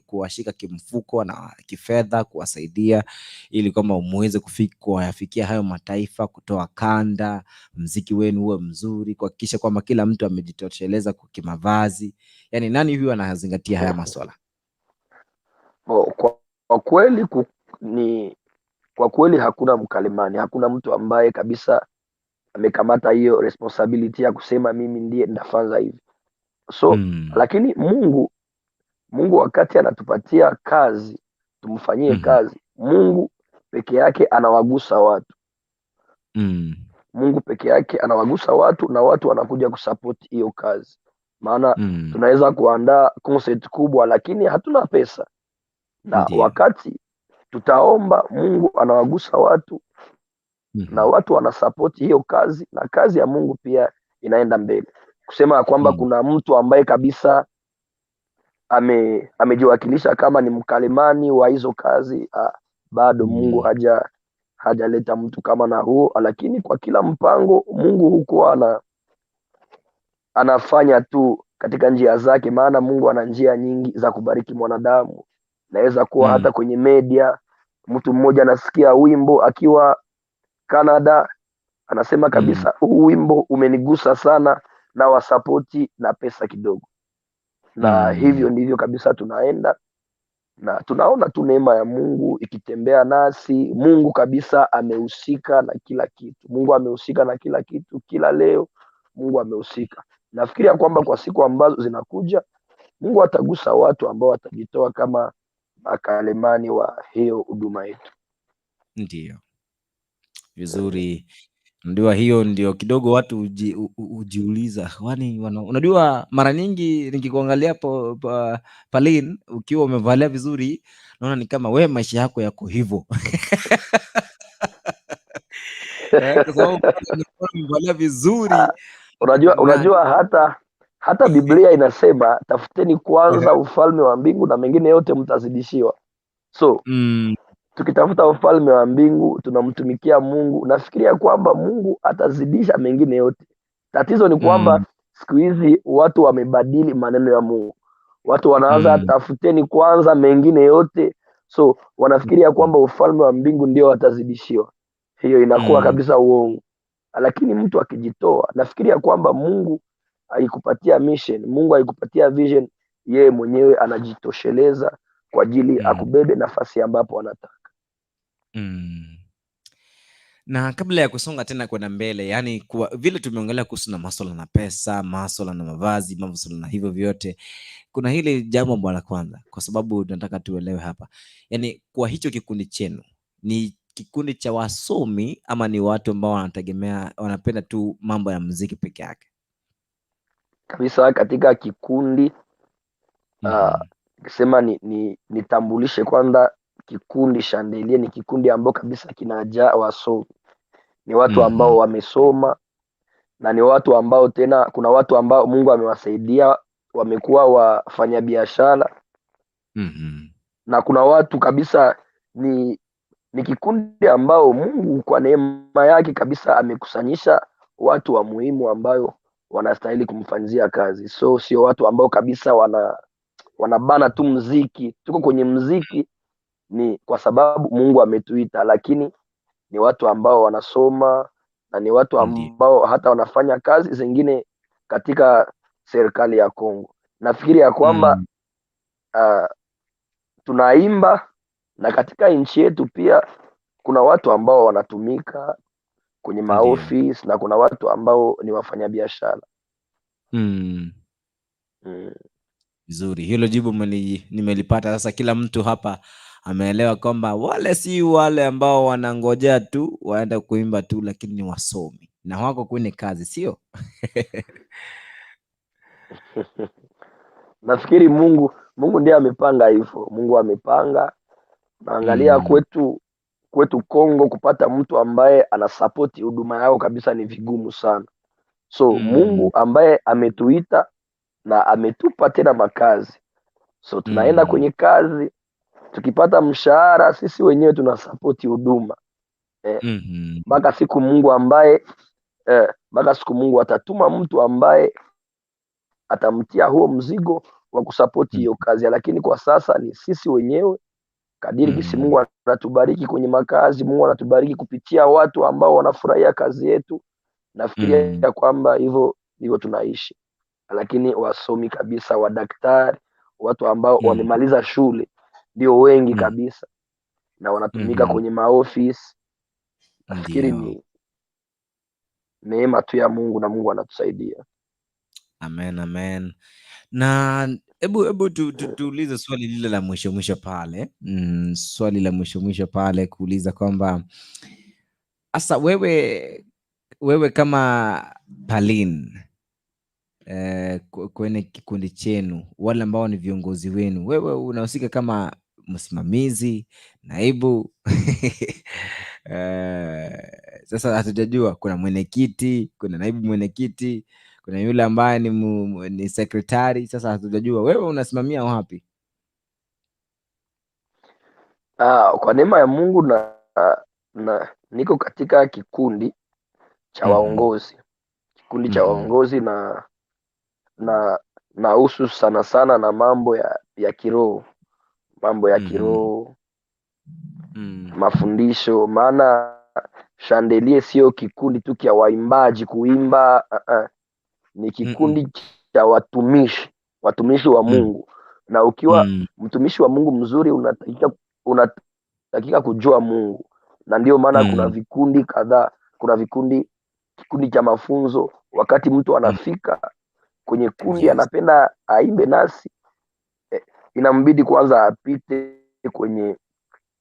kuwashika kimfuko na kifedha, kuwasaidia ili kwamba muweze kuwafikia hayo mataifa, kutoa kanda, mziki wenu uwe mzuri, kuhakikisha kwamba kila mtu amejitosheleza kwa kimavazi? Yaani nani huyu anazingatia haya maswala? Kwa kweli ni kwa kweli hakuna mkalimani, hakuna mtu ambaye kabisa amekamata hiyo responsibility ya kusema mimi ndiye ndafanza hivi. So lakini Mungu wakati anatupatia kazi tumfanyie kazi, Mungu peke yake anawagusa watu. Mungu peke yake anawagusa watu na watu wanakuja kusupport hiyo kazi. Maana tunaweza kuandaa concert kubwa lakini hatuna pesa. Na wakati tutaomba, Mungu anawagusa watu na watu wanasupport hiyo kazi, na kazi ya Mungu pia inaenda mbele. Kusema kwamba kuna mtu ambaye kabisa amejiwakilisha kama ni mkalimani wa hizo kazi, bado Mungu hajaleta mtu kama na huo. Lakini kwa kila mpango Mungu hukuwa anafanya tu katika njia zake, maana Mungu ana njia nyingi za kubariki mwanadamu. Naweza kuwa hata kwenye media, mtu mmoja anasikia wimbo akiwa Canada, anasema kabisa huu wimbo umenigusa sana, na wasapoti na pesa kidogo. Na hivyo ndivyo kabisa tunaenda na tunaona tu neema ya Mungu ikitembea nasi. Mungu kabisa amehusika na kila kitu. Mungu amehusika na kila kitu, kila leo Mungu amehusika. Nafikiria kwamba kwa siku ambazo zinakuja Mungu atagusa watu ambao watajitoa kama makalemani wa hiyo huduma yetu. Ndiyo. Vizuri. Ndio, hiyo ndio kidogo watu hujiuliza, kwani unajua mara nyingi nikikuangalia Palin ukiwa umevalia vizuri, naona ni kama we maisha yako yako hivyo. Kwa sababu umevalia vizuri. Unajua hata Biblia inasema tafuteni kwanza ufalme wa mbingu na mengine yote mtazidishiwa. So tukitafuta ufalme wa mbingu tunamtumikia Mungu, nafikiria kwamba Mungu atazidisha mengine yote. Tatizo ni kwamba siku hizi watu wamebadili maneno ya Mungu. Watu wanaanza tafuteni kwanza mengine yote, so wanafikiria kwamba ufalme wa mbingu ndio watazidishiwa. Hiyo inakuwa kabisa uongo. Lakini mtu akijitoa, nafikiria kwamba Mungu haikupatia mission, Mungu haikupatia vision, yeye mwenyewe anajitosheleza kwa ajili akubebe nafasi ambapo anataka. Na kabla ya kusonga tena kwenda mbele, yani kwa vile tumeongelea kuhusu na masuala na pesa, masuala na mavazi, masuala na hivyo vyote, kuna hili jambo bwana kwanza, kwa sababu nataka tuelewe hapa. Yani kwa hicho kikundi chenu, ni kikundi cha wasomi ama ni watu ambao wanapenda tu mambo ya muziki peke yake? Kabisa katika kikundi, sema nitambulishe kwanza kikundi Chandelier ni kikundi ambao kabisa kinajaa wasomi. Ni watu ambao wamesoma na ni watu ambao tena kuna watu ambao Mungu amewasaidia wamekuwa wafanyabiashara. Na kuna watu kabisa ni kikundi ambao Mungu kwa neema yake kabisa amekusanyisha watu wa muhimu ambayo wanastahili kumfanyia kazi. So sio watu ambao kabisa wanabana tu muziki. Tuko kwenye muziki ni kwa sababu Mungu ametuita, lakini ni watu ambao wanasoma na ni watu ambao hata wanafanya kazi zingine katika serikali ya Kongo. Nafikiri ya kwamba tunaimba na katika nchi yetu pia kuna watu ambao wanatumika kwenye maofisi na kuna watu ambao ni wafanyabiashara. Vizuri, hilo jibu nimelipata sasa. Kila mtu hapa ameelewa kwamba wale si wale ambao wanangojea tu waende kuimba tu, lakini ni wasomi na wako kwenye kazi, sio? Nafikiri Mungu ndiye amepanga hivyo. Mungu amepanga. Naangalia kwetu Kongo kupata mtu ambaye anasupport huduma yao kabisa ni vigumu sana. So Mungu ambaye ametuita na ametupa tena makazi. So tunaenda kwenye kazi, tukipata mshahara sisi wenyewe tunasapoti huduma mpaka siku Mungu ambaye mpaka siku Mungu atatuma mtu ambaye atamtia huo mzigo wa kusapoti hiyo kazi. Lakini kwa sasa ni sisi wenyewe, kadiri gisi Mungu anatubariki kwenye makazi, Mungu anatubariki kupitia watu ambao wanafurahia kazi yetu. Nafikiria kwamba hivyo ndivyo tunaishi. Lakini wasomi kabisa, wadaktari, watu ambao wamemaliza shule ndio wengi kabisa, na wanatumika kwenye maofisi. Nafikiri ni neema tu ya Mungu na Mungu anatusaidia. Amen, amen. Na hebu tuulize swali lile la mwisho mwisho pale. Swali la mwisho mwisho pale kuuliza kwamba asa wewe kama Palin kwenye kikundi chenu, wale ambao ni viongozi wenu, wewe unahusika kama msimamizi, naibu sasa hatujajua kuna mwenyekiti, kuna naibu mwenyekiti, kuna yule ambaye ni sekretari. Sasa hatujajua wewe unasimamia wapi? Kwa neema ya Mungu na niko katika kikundi cha waongozi, kikundi cha waongozi na nahusu sana sana na mambo ya kiroho, mambo ya kiroho, mafundisho. Maana Chandelier sio kikundi tu kia waimbaji kuimba, ni kikundi cha watumishi wa Mungu. Na ukiwa mtumishi wa Mungu mzuri unatakika kujua Mungu, na ndio maana kuna vikundi kadhaa, kuna kikundi cha mafunzo. Wakati mtu anafika kwenye kundi anapenda aimbe nasi, inambidi kwanza apite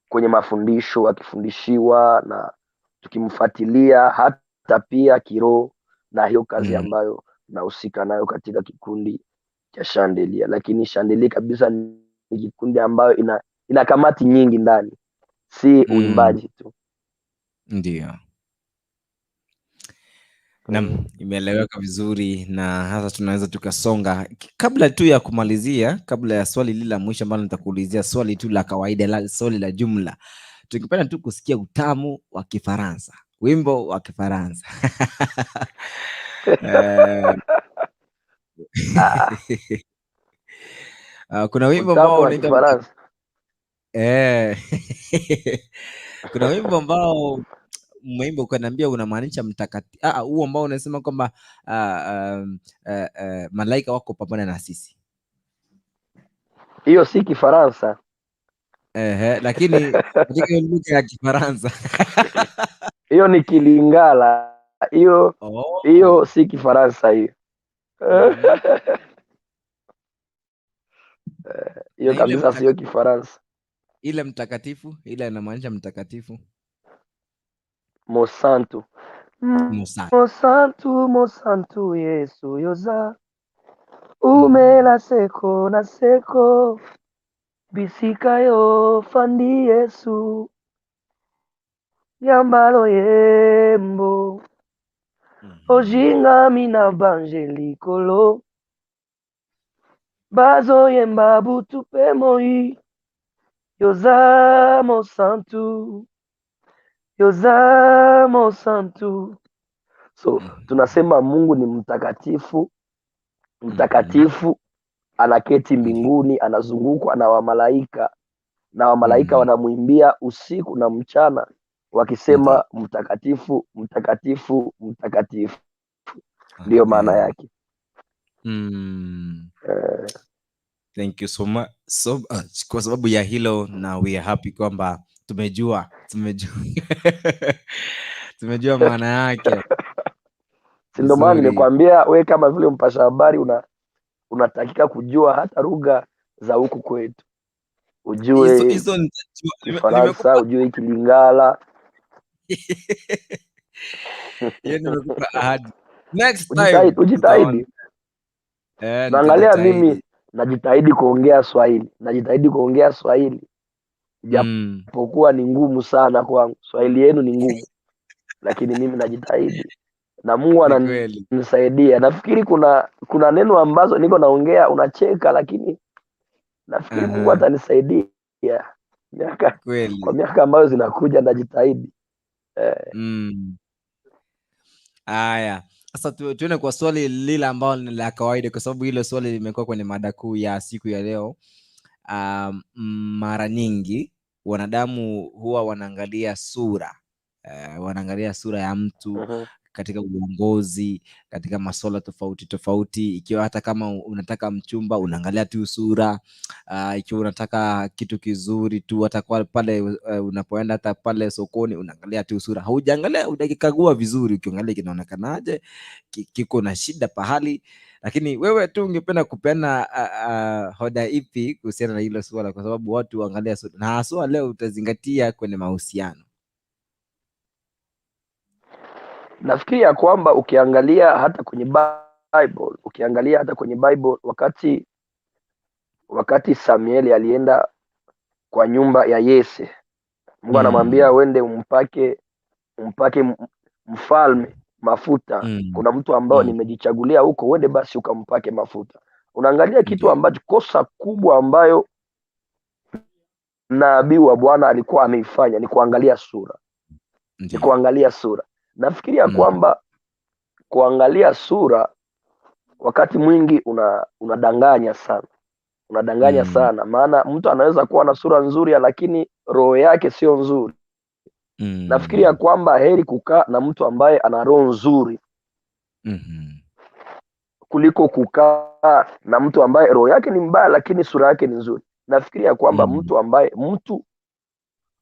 kwenye mafundisho, akifundishiwa na tukimfuatilia hata pia kiroho, na hiyo kazi ambayo nahusika nayo katika kikundi cha Chandelier. Lakini Chandelier kabisa ni kikundi ambayo ina kamati nyingi ndani, si uimbaji tu. Ndio. Naam, imeeleweka vizuri na hasa tunaweza tukasonga. Kabla tu ya kumalizia, kabla ya swali lile la mwisho ambalo nitakuulizia swali tu la kawaida, swali la jumla, tungependa tu kusikia utamu wa Kifaransa, wimbo wa Kifaransa. Kuna wimbo ambao unaitwa Kifaransa. Kuna wimbo ambao mwimbo ukaniambia unamaanisha mtakatifu, huo ambao unasema kwamba malaika wako pamoja na sisi. Hiyo si Kifaransa. Lakini katika lugha ya Kifaransa. Hiyo ni Kilingala. Hiyo hiyo si Kifaransa hiyo. Hiyo kabisa sio Kifaransa. Ile mtakatifu, ile inamaanisha mtakatifu. Mosantu. Mosantu, Mosantu Yesu yoza. Umela seko na seko. Bisika yo fandi Yesu. Yambalo yembo. Ojinga mina bangelikolo. Bazo yemba butu pe moi. Yoza Mosantu. Yoza Mosantu. So tunasema Mungu ni mtakatifu. Mtakatifu anaketi mbinguni, anazungukwa na wamalaika, na wamalaika wanamuimbia usiku na mchana wakisema mtakatifu, mtakatifu, mtakatifu. Ndio maana yake. Thank you so much. So kwa sababu ya hilo, na we are happy kwamba tumejua tumejua maana yake. Si ndio maana nimekuambia we kama vile mpasha habari unatakika kujua hata lugha za huku kwetu. Ujue hizo Kifaransa, ujue Kilingala. Hiyo nimekupa ahadi. Next time ujitahidi. Naangalia mimi najitahidi kuongea Swahili. Najitahidi kuongea Swahili. Japokuwa ni ngumu sana kwangu. Swahili yenu ni ngumu. Lakini mimi najitahidi. Na Mungu Ni kweli. ananisaidia. Nafikiri kuna neno ambazo niko naongea unacheka, lakini nafikiri Mungu atanisaidia miaka kwa Kweli. miaka ambayo zinakuja, ndajitahidi. Haya, sasa tuende kwa swali lile ambalo ni la kawaida, kwa sababu hilo swali limekuwa kwenye mada kuu ya siku ya leo. Mara nyingi wanadamu huwa wanaangalia sura, wanaangalia sura ya mtu katika uongozi, katika masuala tofauti tofauti. Ikiwa hata kama unataka mchumba unaangalia tu sura. Ikiwa unataka kitu kizuri tu, hata kwa pale unapoenda hata pale sokoni unaangalia tu sura, haujaangalia, hujakikagua vizuri, ukiangalia kinaonekanaje, kiko na shida pahali. Lakini wewe tu ungependa kupeana hoja ipi kuhusiana na hilo suala, kwa sababu watu waangalia sura, na haswa leo utazingatia kwenye mahusiano? Nafikiri ya kwamba ukiangalia hata kwenye Bible, ukiangalia hata kwenye Bible wakati Samueli alienda kwa nyumba ya Yese, Mungu anamwambia uende umpake mfalme mafuta. Kuna mtu ambao nimejichagulia huko, uende basi ukampake mafuta. Unaangalia kitu ambacho kosa kubwa ambayo nabii wa Bwana alikuwa ameifanya ni kuangalia sura. Ni kuangalia sura. Nafikiria kwamba kuangalia sura wakati mwingi unadanganya sana. Unadanganya sana, maana mtu anaweza kuwa na sura nzuri lakini roho yake sio nzuri. Nafikiria kwamba heri kukaa na mtu ambaye ana roho nzuri kuliko kukaa na mtu ambaye roho yake ni mbaya lakini sura yake ni nzuri. Nafikiria kwamba mtu ambaye mtu,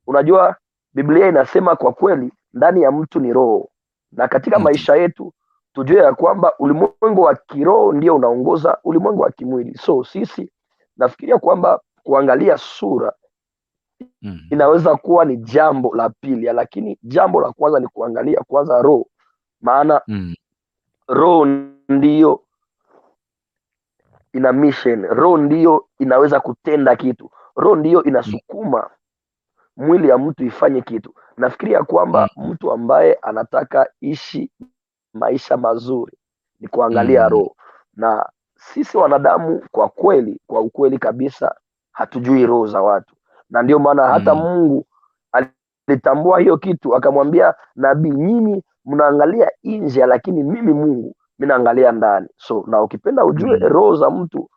unajua Biblia inasema kwa kweli ndani ya mtu ni roho, na katika maisha yetu tujue ya kwamba ulimwengu wa kiroho ndio unaongoza ulimwengu wa kimwili. So sisi nafikiria kwamba kuangalia sura inaweza kuwa ni jambo la pili, lakini jambo la kwanza ni kuangalia kwanza roho, maana roho ndiyo ina mission, roho ndiyo inaweza kutenda kitu, roho ndiyo inasukuma mwili ya mtu ifanye kitu. Nafikiria kwamba mtu ambaye anataka ishi maisha mazuri ni kuangalia roho, na sisi wanadamu kwa kweli, kwa ukweli kabisa hatujui roho za watu, na ndio maana hata Mungu alitambua hiyo kitu akamwambia nabii, nyinyi mnaangalia nje lakini mimi Mungu mimi naangalia ndani. So na ukipenda ujue roho za mtu,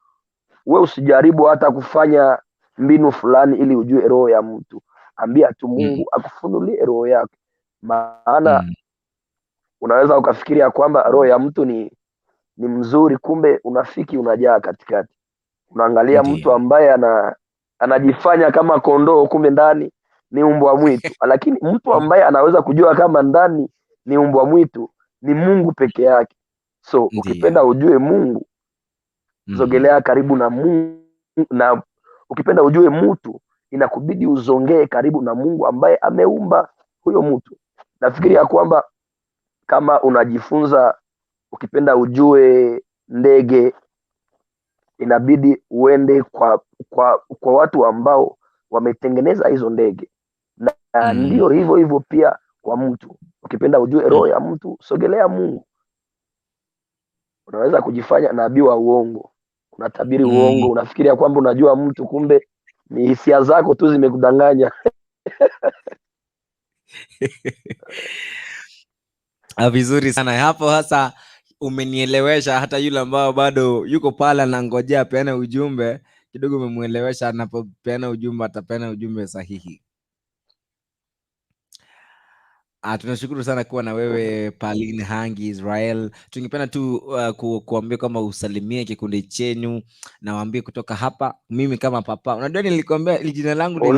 we usijaribu hata kufanya mbinu fulani ili ujue roho ya mtu, ambia tu Mungu akufunulie roho yake, maana unaweza ukafikiria kwamba roho ya mtu ni mzuri, kumbe unafiki unajaa katikati. Unaangalia mtu ambaye anajifanya kama kondoo, kumbe ndani ni umbwa mwitu. Lakini mtu ambaye anaweza kujua kama ndani ni umbwa mwitu ni Mungu peke yake. So ukipenda ujue Mungu, sogelea karibu na Mungu, na ukipenda ujue mtu inakubidi uzongee karibu na Mungu ambaye ameumba huyo mtu. Nafikiria kwamba kama unajifunza, ukipenda ujue ndege, inabidi uende kwa watu ambao wametengeneza hizo ndege. Na ndio hivyo hivyo pia kwa mtu. Ukipenda ujue roho ya mtu, sogelea Mungu. Unaweza kujifanya nabii wa uongo, unatabiri uongo, unafikiria kwamba unajua mtu, kumbe ni hisia zako tu zimekudanganya. Vizuri sana hapo sasa umenielewesha. Hata yule ambao bado yuko pale anangojea apeane ujumbe kidogo, umemuelewesha. Anapopeana ujumbe atapeana ujumbe sahihi. Tunashukuru sana kuwa na wewe Pauline Hangi Israel. Tungependa tu kuambia kwamba usalimie kikundi chenyu na waambie kutoka hapa, mimi kama papa. Unajua nilikwambia jina langu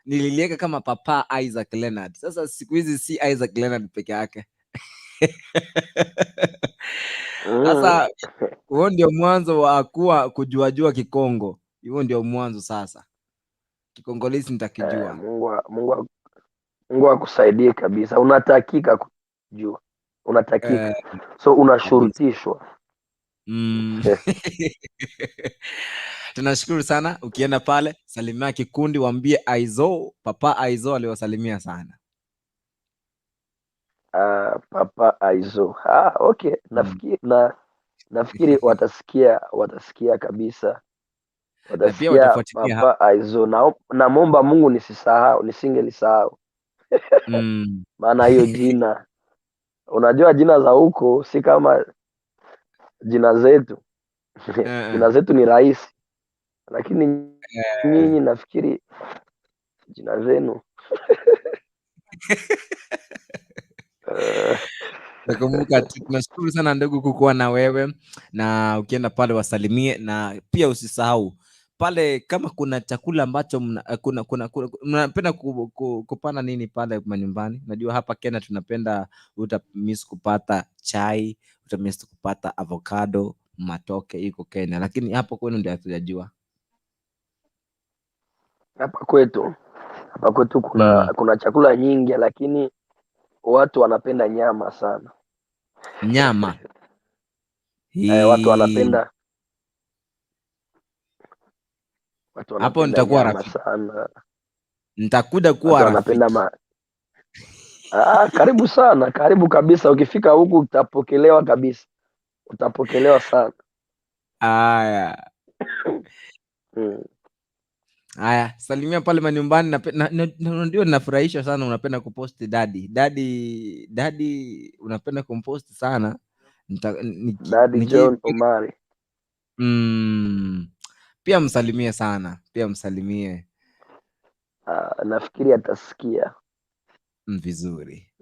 nililiweka kama Papa Isaac Leonard. Sasa siku hizi si Isaac Leonard peke yake. Sasa huo ndio mwanzo wa kuwa kujuajua Kikongo. Huo ndio mwanzo sasa. Kikongolisi nitakijua. Mungu akusaidie kabisa. Unatakika kujua. Unatakika. So unashurutishwa. Tunashukuru sana. Ukienda pale salimia kikundi, waambie Aizo, Papa Aizo aliwasalimia sana. Papa Aizo. Ah, okay. Nafikiri watasikia kabisa. Na pia Watasikia watafuatilia Papa Aizo. Namwomba Mungu nisisahau, nisingelisahau. Maana hiyo jina, unajua jina za huko si kama jina zetu. Jina zetu ni rahisi, lakini nyinyi nafikiri jina zenu. Nakumbuka tu. Tunashukuru sana ndugu kukuwa na wewe, na ukienda pale wasalimie, na pia usisahau pale kama kuna chakula ambacho mnapenda kupanda nini pale manyumbani. Najua hapa Kenya tunapenda, utamiss kupata chai, utamiss kupata avocado, matoke iko Kenya, lakini hapo kwenu ndio hatujajua. Hapa kwetu kuna chakula nyingi, lakini watu wanapenda nyama sana. Nyama. Watu wanapenda, watu Hapo wanapenda nitakuwa nyama rafiki. sana. Nitakuja kuwa Watu wanapenda rafiki. Karibu sana, karibu kabisa. Ukifika huku utapokelewa kabisa. Utapokelewa sana. Haya. Haya, salimia pale manyumbani. Ndio ninafurahisha sana unapenda kuposti daddy. Daddy, daddy unapenda kumposti sana. Daddy John Omari. Pia msalimie sana, pia msalimie. Nafikiri atasikia. Vizuri.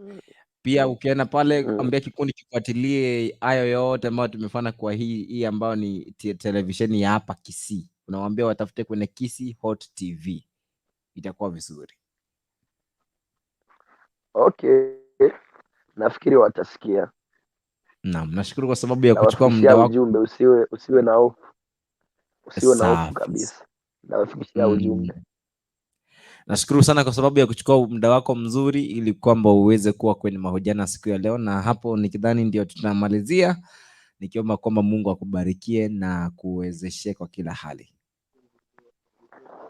Pia ukienda pale, ambia kikundi kifuatilie hayo yote ambayo tumefanya kwa hii ambayo ni televisheni ya hapa Kisii. Unawaambia watafute kwenye Kisii Hot TV. Itakuwa vizuri. Okay. Nafikiri watasikia. Naam, nashukuru kwa sababu ya kuchukua Nawafikishia muda wako. ujumbe, usiwe na hofu. Usiwe na hofu Safi. kabisa. Nawafikishia ujumbe. Nashukuru sana kwa sababu ya kuchukua muda wako mzuri ili kwamba uweze kuwa kwenye mahojiano siku ya leo, na hapo nikidhani ndio tunamalizia, nikiomba kwamba Mungu akubarikie na kuwezeshe kwa kila hali.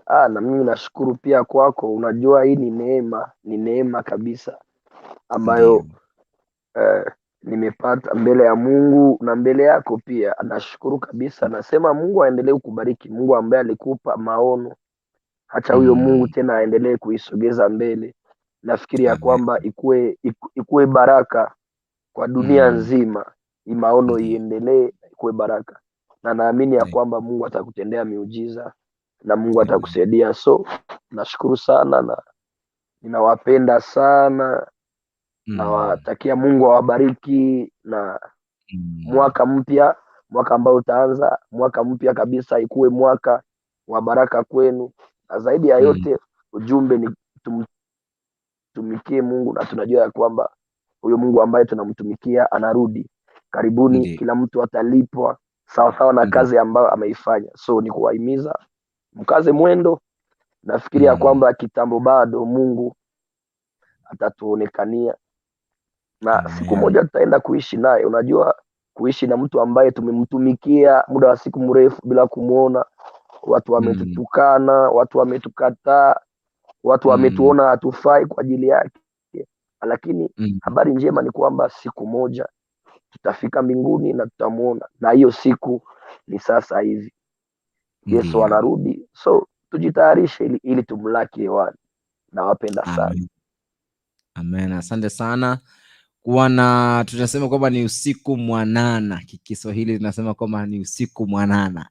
Na mimi nashukuru pia kwako. Unajua hii ni neema, ni neema kabisa ambayo, nimepata mbele ya Mungu na mbele yako pia. Nashukuru kabisa. Nasema Mungu aendelee kukubariki. Mungu ambaye alikupa maono, acha huyo Mungu tena aendelee kuisogeza mbele. Nafikiri ya kwamba ikue baraka kwa dunia nzima. Hii maono iendelee, ikue baraka. Na naamini ya kwamba Mungu atakutendea miujiza na Mungu atakusaidia. So nashukuru sana na ninawapenda sana. Nawatakia Mungu awabariki na mwaka mpya, mwaka ambao utaanza, mwaka mpya kabisa, ikue mwaka wa baraka kwenu. Na zaidi ya yote ujumbe ni tumtumikie Mungu, na tunajua ya kwamba huyo Mungu ambaye tunamtumikia anarudi karibuni. Kila mtu atalipwa sawa sawa na kazi ambayo ameifanya. So ni kuwahimiza mkaze mwendo. Nafikiria kwamba kitambo bado Mungu atatuonekania na siku moja tutaenda kuishi naye. Unajua kuishi na mtu ambaye tumemtumikia muda wa siku mrefu bila kumuona, watu wametutukana, watu wametukataa, watu wametuona hatufai kwa ajili yake, lakini habari njema ni kwamba siku moja tutafika mbinguni na tutamuona, na hiyo siku ni sasa hivi. Yesu anarudi, so tujitayarishe ili tumlaki hewani. Nawapenda sana. Amen. Amen. Asante sana kuwa na, tunasema kwamba ni usiku mwanana. Kiswahili tunasema kwamba ni usiku mwanana.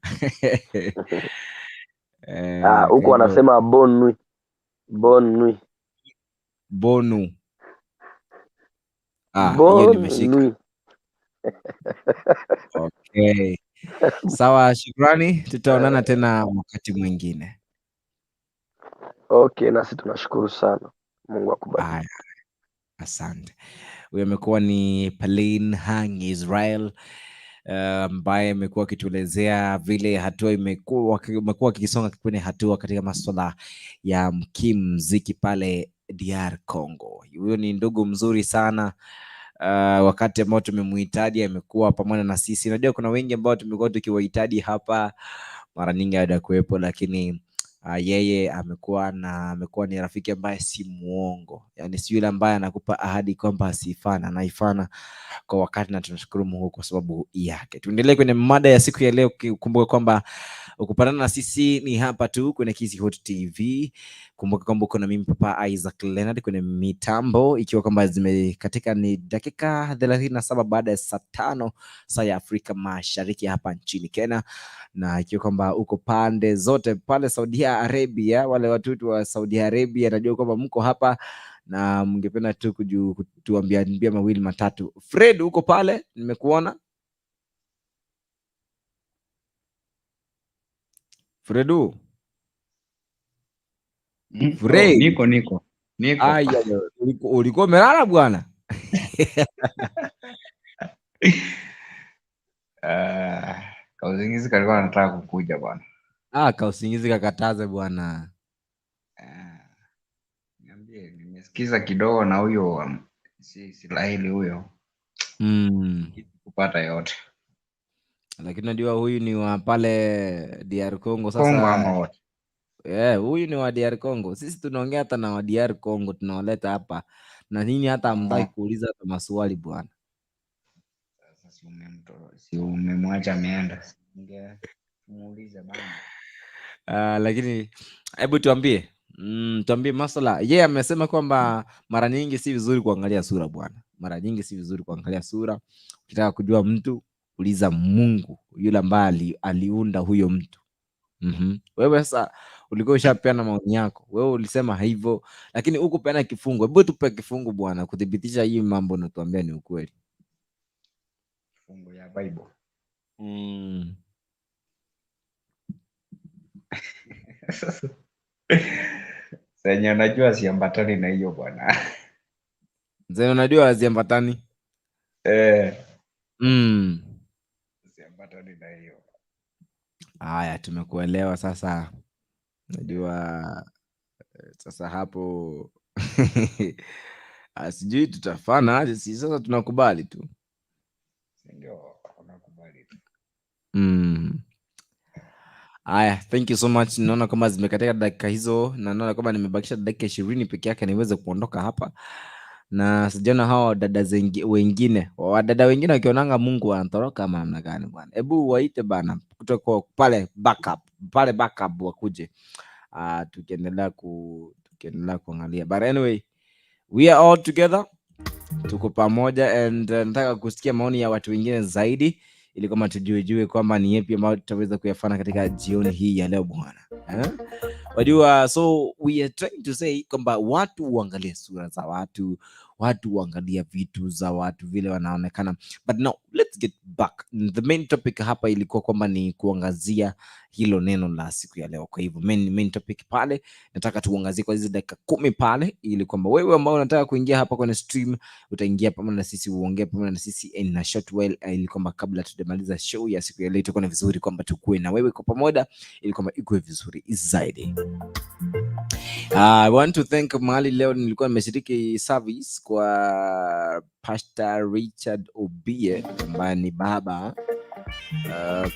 Huko Kwa hivyo wanasema bonne nuit. Bonne nuit. Bonu. Hiyo Bonne nimeshika. nuit. Okay. Sawa, shukrani. Tutaonana tena wakati mwingine. Okay, nasi tunashukuru sana. Mungu akubariki. Haya. Asante. Huyo amekuwa ni Pauline Hang Israel, ambaye amekuwa akituelezea vile hatua imekuwa akisonga kwenye hatua katika masuala ya kimuziki pale DR Congo. Huyo ni ndugu mzuri sana. Wakati ambao tumemhitaji amekuwa pamoja na sisi. Unajua kuna wengi ambao tumekuwa tukiwahitaji hapa, mara nyingi hawajakuwepo, lakini Yeye amekuwa ni rafiki ambaye si muongo, yani si yule ambaye anakupa ahadi kwamba asiifana, anaifana kwa wakati, na tunashukuru Mungu kwa sababu yake. Tuendelee kwenye mada ya siku ya leo, kumbuka kwamba ukupatana na sisi ni hapa tu kwenye Kisii Hot TV. Kumbuka kwamba uko na mimi Papa Isaac Leonard kwenye mitambo, ikiwa kwamba zimekatika ni dakika 37 baada ya saa 5 saa ya Afrika Mashariki hapa nchini Kenya, na ikiwa kwamba uko pande zote pale Saudi Arabia, wale watoto wa Saudi Arabia najua kwamba mko hapa na mngependa tu kutuambia ambia mawili matatu. Fred, uko pale, nimekuona Fredu. Fred. Oh, niko niko niko. Aya, ulikuwa umelala bwana? Kausingizi kalikuwa anataka kukuja bwana. Kausingizi kakataze bwana. Niambie, nimesikiza kidogo na huyo si Israeli huyo. Kupata yote. Lakini unajua huyu ni wa pale DR Congo sasa. Congo ama wote? Huyu ni wa DR Congo. Sisi tunaongea hata na wa DR Congo, tunawaleta hapa. Na nini hata hamtaki kuuliza hata maswali bwana. Sasa si umemwacha ameenda. Muulize bana. Lakini hebu tuambie. Tuambie masuala. Yeye amesema kwamba mara nyingi si vizuri kuangalia sura bwana. Mara nyingi si vizuri kuangalia sura. Ukitaka kujua mtu, uliza Mungu yule ambaye aliunda huyo mtu. Wewe sasa ulikuwa ushapeana maoni yako. Wewe ulisema hivyo, lakini hukupeana kifungu. Hebu tupe kifungu bwana kudhibitisha hii mambo unatuambia ni ukweli. Kifungu ya Bible. Senye unajua siambatani na hiyo bwana. Zenye unajua siambatani? Siambatani na hiyo. Haya, tumekuelewa sasa. Najua sasa hapo sijui tutafana aje, si sasa tunakubali tu. Ndio, unakubali tu. Aya, thank you so much. Naona kama zimekatika dakika hizo na naona kama nimebakisha dakika 20 peke yake niweze kuondoka hapa. Na sijaona hawa dada wengine. Wadada wengine wakionanga Mungu wanatoroka ama namna gani bwana? Hebu waite bana kutoka pale backup, pale backup wakuje. Tukiendelea kuangalia. But anyway, we are all together. Tuko pamoja and nataka kusikia maoni ya watu wengine zaidi ili kama tujue kwamba ni yapi ambayo tutaweza kuyafanya katika jioni hii ya leo bwana. Wajua, so we are trying to say kwamba watu uangalie sura za watu, watu uangalie vitu za watu vile wanaonekana. But now let's get back. The main topic hapa ilikuwa kwamba ni kuangazia hilo neno la siku ya leo. Kwa hivyo main topic pale nataka tuangazie kwa hizi dakika 10 pale, ili kwamba wewe ambao unataka kuingia hapa kwenye stream utaingia pamoja na sisi, uongee pamoja na sisi in a short while, ili kwamba kabla tujamaliza show ya siku ya leo itakuwa ni vizuri kwamba tukue na wewe kwa pamoja, ili kwamba ikuwe vizuri zaidi. I want to thank mahali leo nilikuwa nimeshiriki service kwa Pastor Richard Obie ambaye ni baba.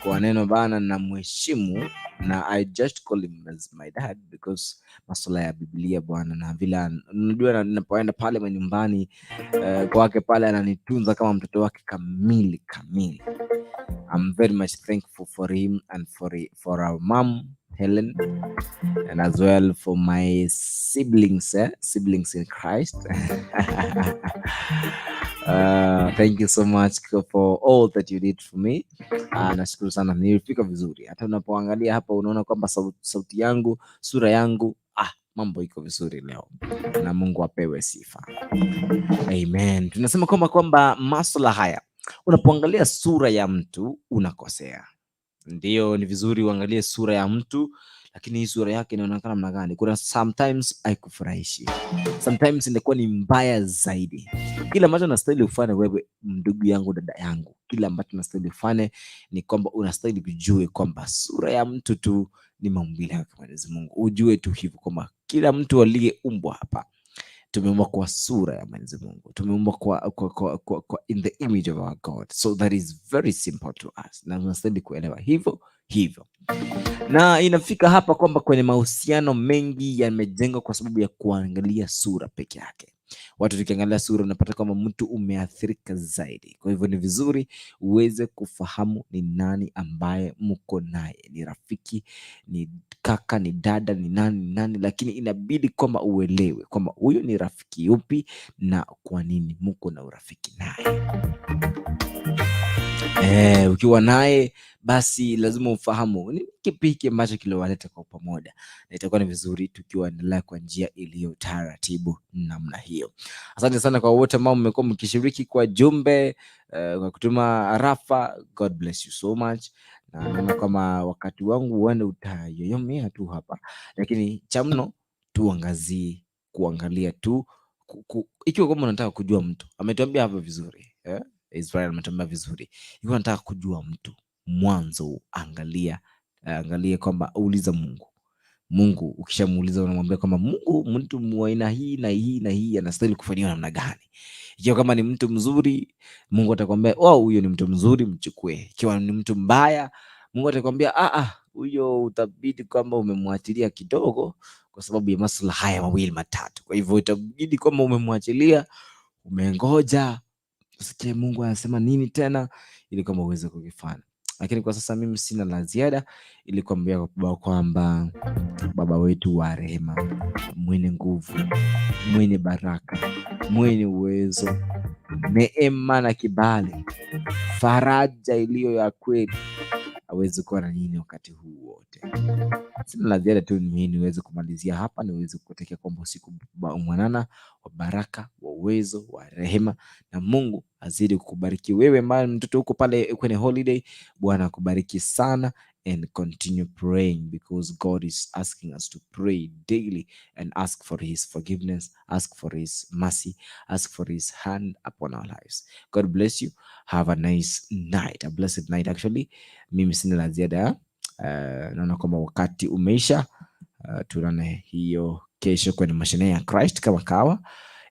Kwa neno bana na mheshimu, na I just call him as my dad because masuala ya Biblia bwana, na vile unajua ninapoenda pale nyumbani kwake pale ananitunza kama mtoto wake kamili kamili. I'm very much thankful for him and for our mom Helen, and as well for my siblings in Christ. Thank you so much for all that you did for me. Nashukuru sana, nilifika vizuri. Hata unapoangalia hapa unaona kwamba sauti yangu, sura yangu, mambo iko vizuri leo, na Mungu apewe sifa. Amen. Tunasema kwamba masuala haya, unapoangalia sura ya mtu unakosea. Ndio, ni vizuri uangalie sura ya mtu, lakini hii sura yake inaonekana namna gani? Kuna sometimes haikufurahishi, sometimes inakuwa ni mbaya zaidi. Kile ambacho unastahili ufanye wewe, ndugu yangu, dada yangu, kile ambacho unastahili ufanye ni kwamba unastahili kujue kwamba sura ya mtu tu ni maumbile yake Mwenyezi Mungu. Ujue tu hivyo kwamba kila mtu aliyeumbwa hapa Tumeumbwa kwa sura ya Mwenyezi Mungu, tumeumbwa kwa in the image of our God, so that is very simple to us, na tunastahili kuelewa hivyo hivyo. Na inafika hapa kwamba kwenye mahusiano mengi yamejengwa kwa sababu ya kuangalia sura peke yake. Watu tukiangalia sura, unapata kwamba mtu umeathirika zaidi. Kwa hivyo ni vizuri uweze kufahamu ni nani ambaye mko naye, ni rafiki, ni kaka, ni dada, ni nani, ni nani, lakini inabidi kwamba uelewe kwamba huyu ni rafiki yupi na kwa nini mko na urafiki naye. Ukiwa naye basi lazima ufahamu ni kipi hiki ambacho kiliwaleta kwa pamoja, na itakuwa ni vizuri tukiwaendelea kwa njia iliyo taratibu namna hiyo. Asante sana kwa wote ambao mmekuwa mkishiriki kwa jumbe, kwa kutuma arafa. God bless you so much. Na naona kama wakati wangu huenda utayoyomea tu hapa, lakini cha mno tuangazie kuangalia tu ikiwa kama unataka kujua mtu ametuambia hapa vizuri, eh? Israel ametuambia vizuri, ikiwa unataka kujua mtu mwanzo angalia, angalia kwamba uliza Mungu. Mungu ukishamuuliza unamwambia kwamba Mungu, mtu wa aina hii na hii na hii anastahili kufanyiwa namna gani? Ikiwa kama ni mtu mzuri, Mungu atakwambia oh, huyo ni mtu mzuri, mchukue. Ikiwa ni mtu mbaya, Mungu atakwambia ah, ah, huyo utabidi kwamba umemwachilia kidogo kwa sababu ya maslahi haya mawili matatu. Kwa hivyo itabidi kwamba umemwachilia, umengoja usikie Mungu anasema nini tena, ili kwamba uweze kukifanya. Lakini kwa sasa mimi sina la ziada, ili kuambia kwamba Baba wetu wa rehema, mwenye nguvu, mwenye baraka, mwenye uwezo, neema na kibali, faraja iliyo ya kweli, aweze kuwa na nyinyi wakati huu wote. Sina la ziada tu, mimi niweze kumalizia hapa, niweze kukutakia kwamba usiku mwanana wa baraka, wa uwezo, wa rehema, na Mungu azidi kukubariki wewe ambaye mtoto huko pale kwenye holiday. Bwana akubariki sana, and continue praying because God is asking us to pray daily and ask for his forgiveness, ask for his mercy, ask for his hand upon our lives. God bless you. Have a nice night, a blessed night actually. Mimi sina la ziada. Naona kwamba wakati umeisha. Tuonane hiyo kesho kwenye mashine ya Christ kama kawa,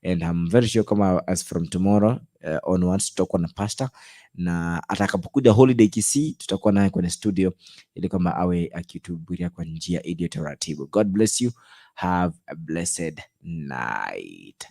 and I'm very sure kama as from tomorrow onwards tutakuwa na pastor, na atakapokuja holiday Kisii tutakuwa naye kwenye studio ili kama awe akituhubiria kwa njia iliyo taratibu. God bless you. Have a blessed night.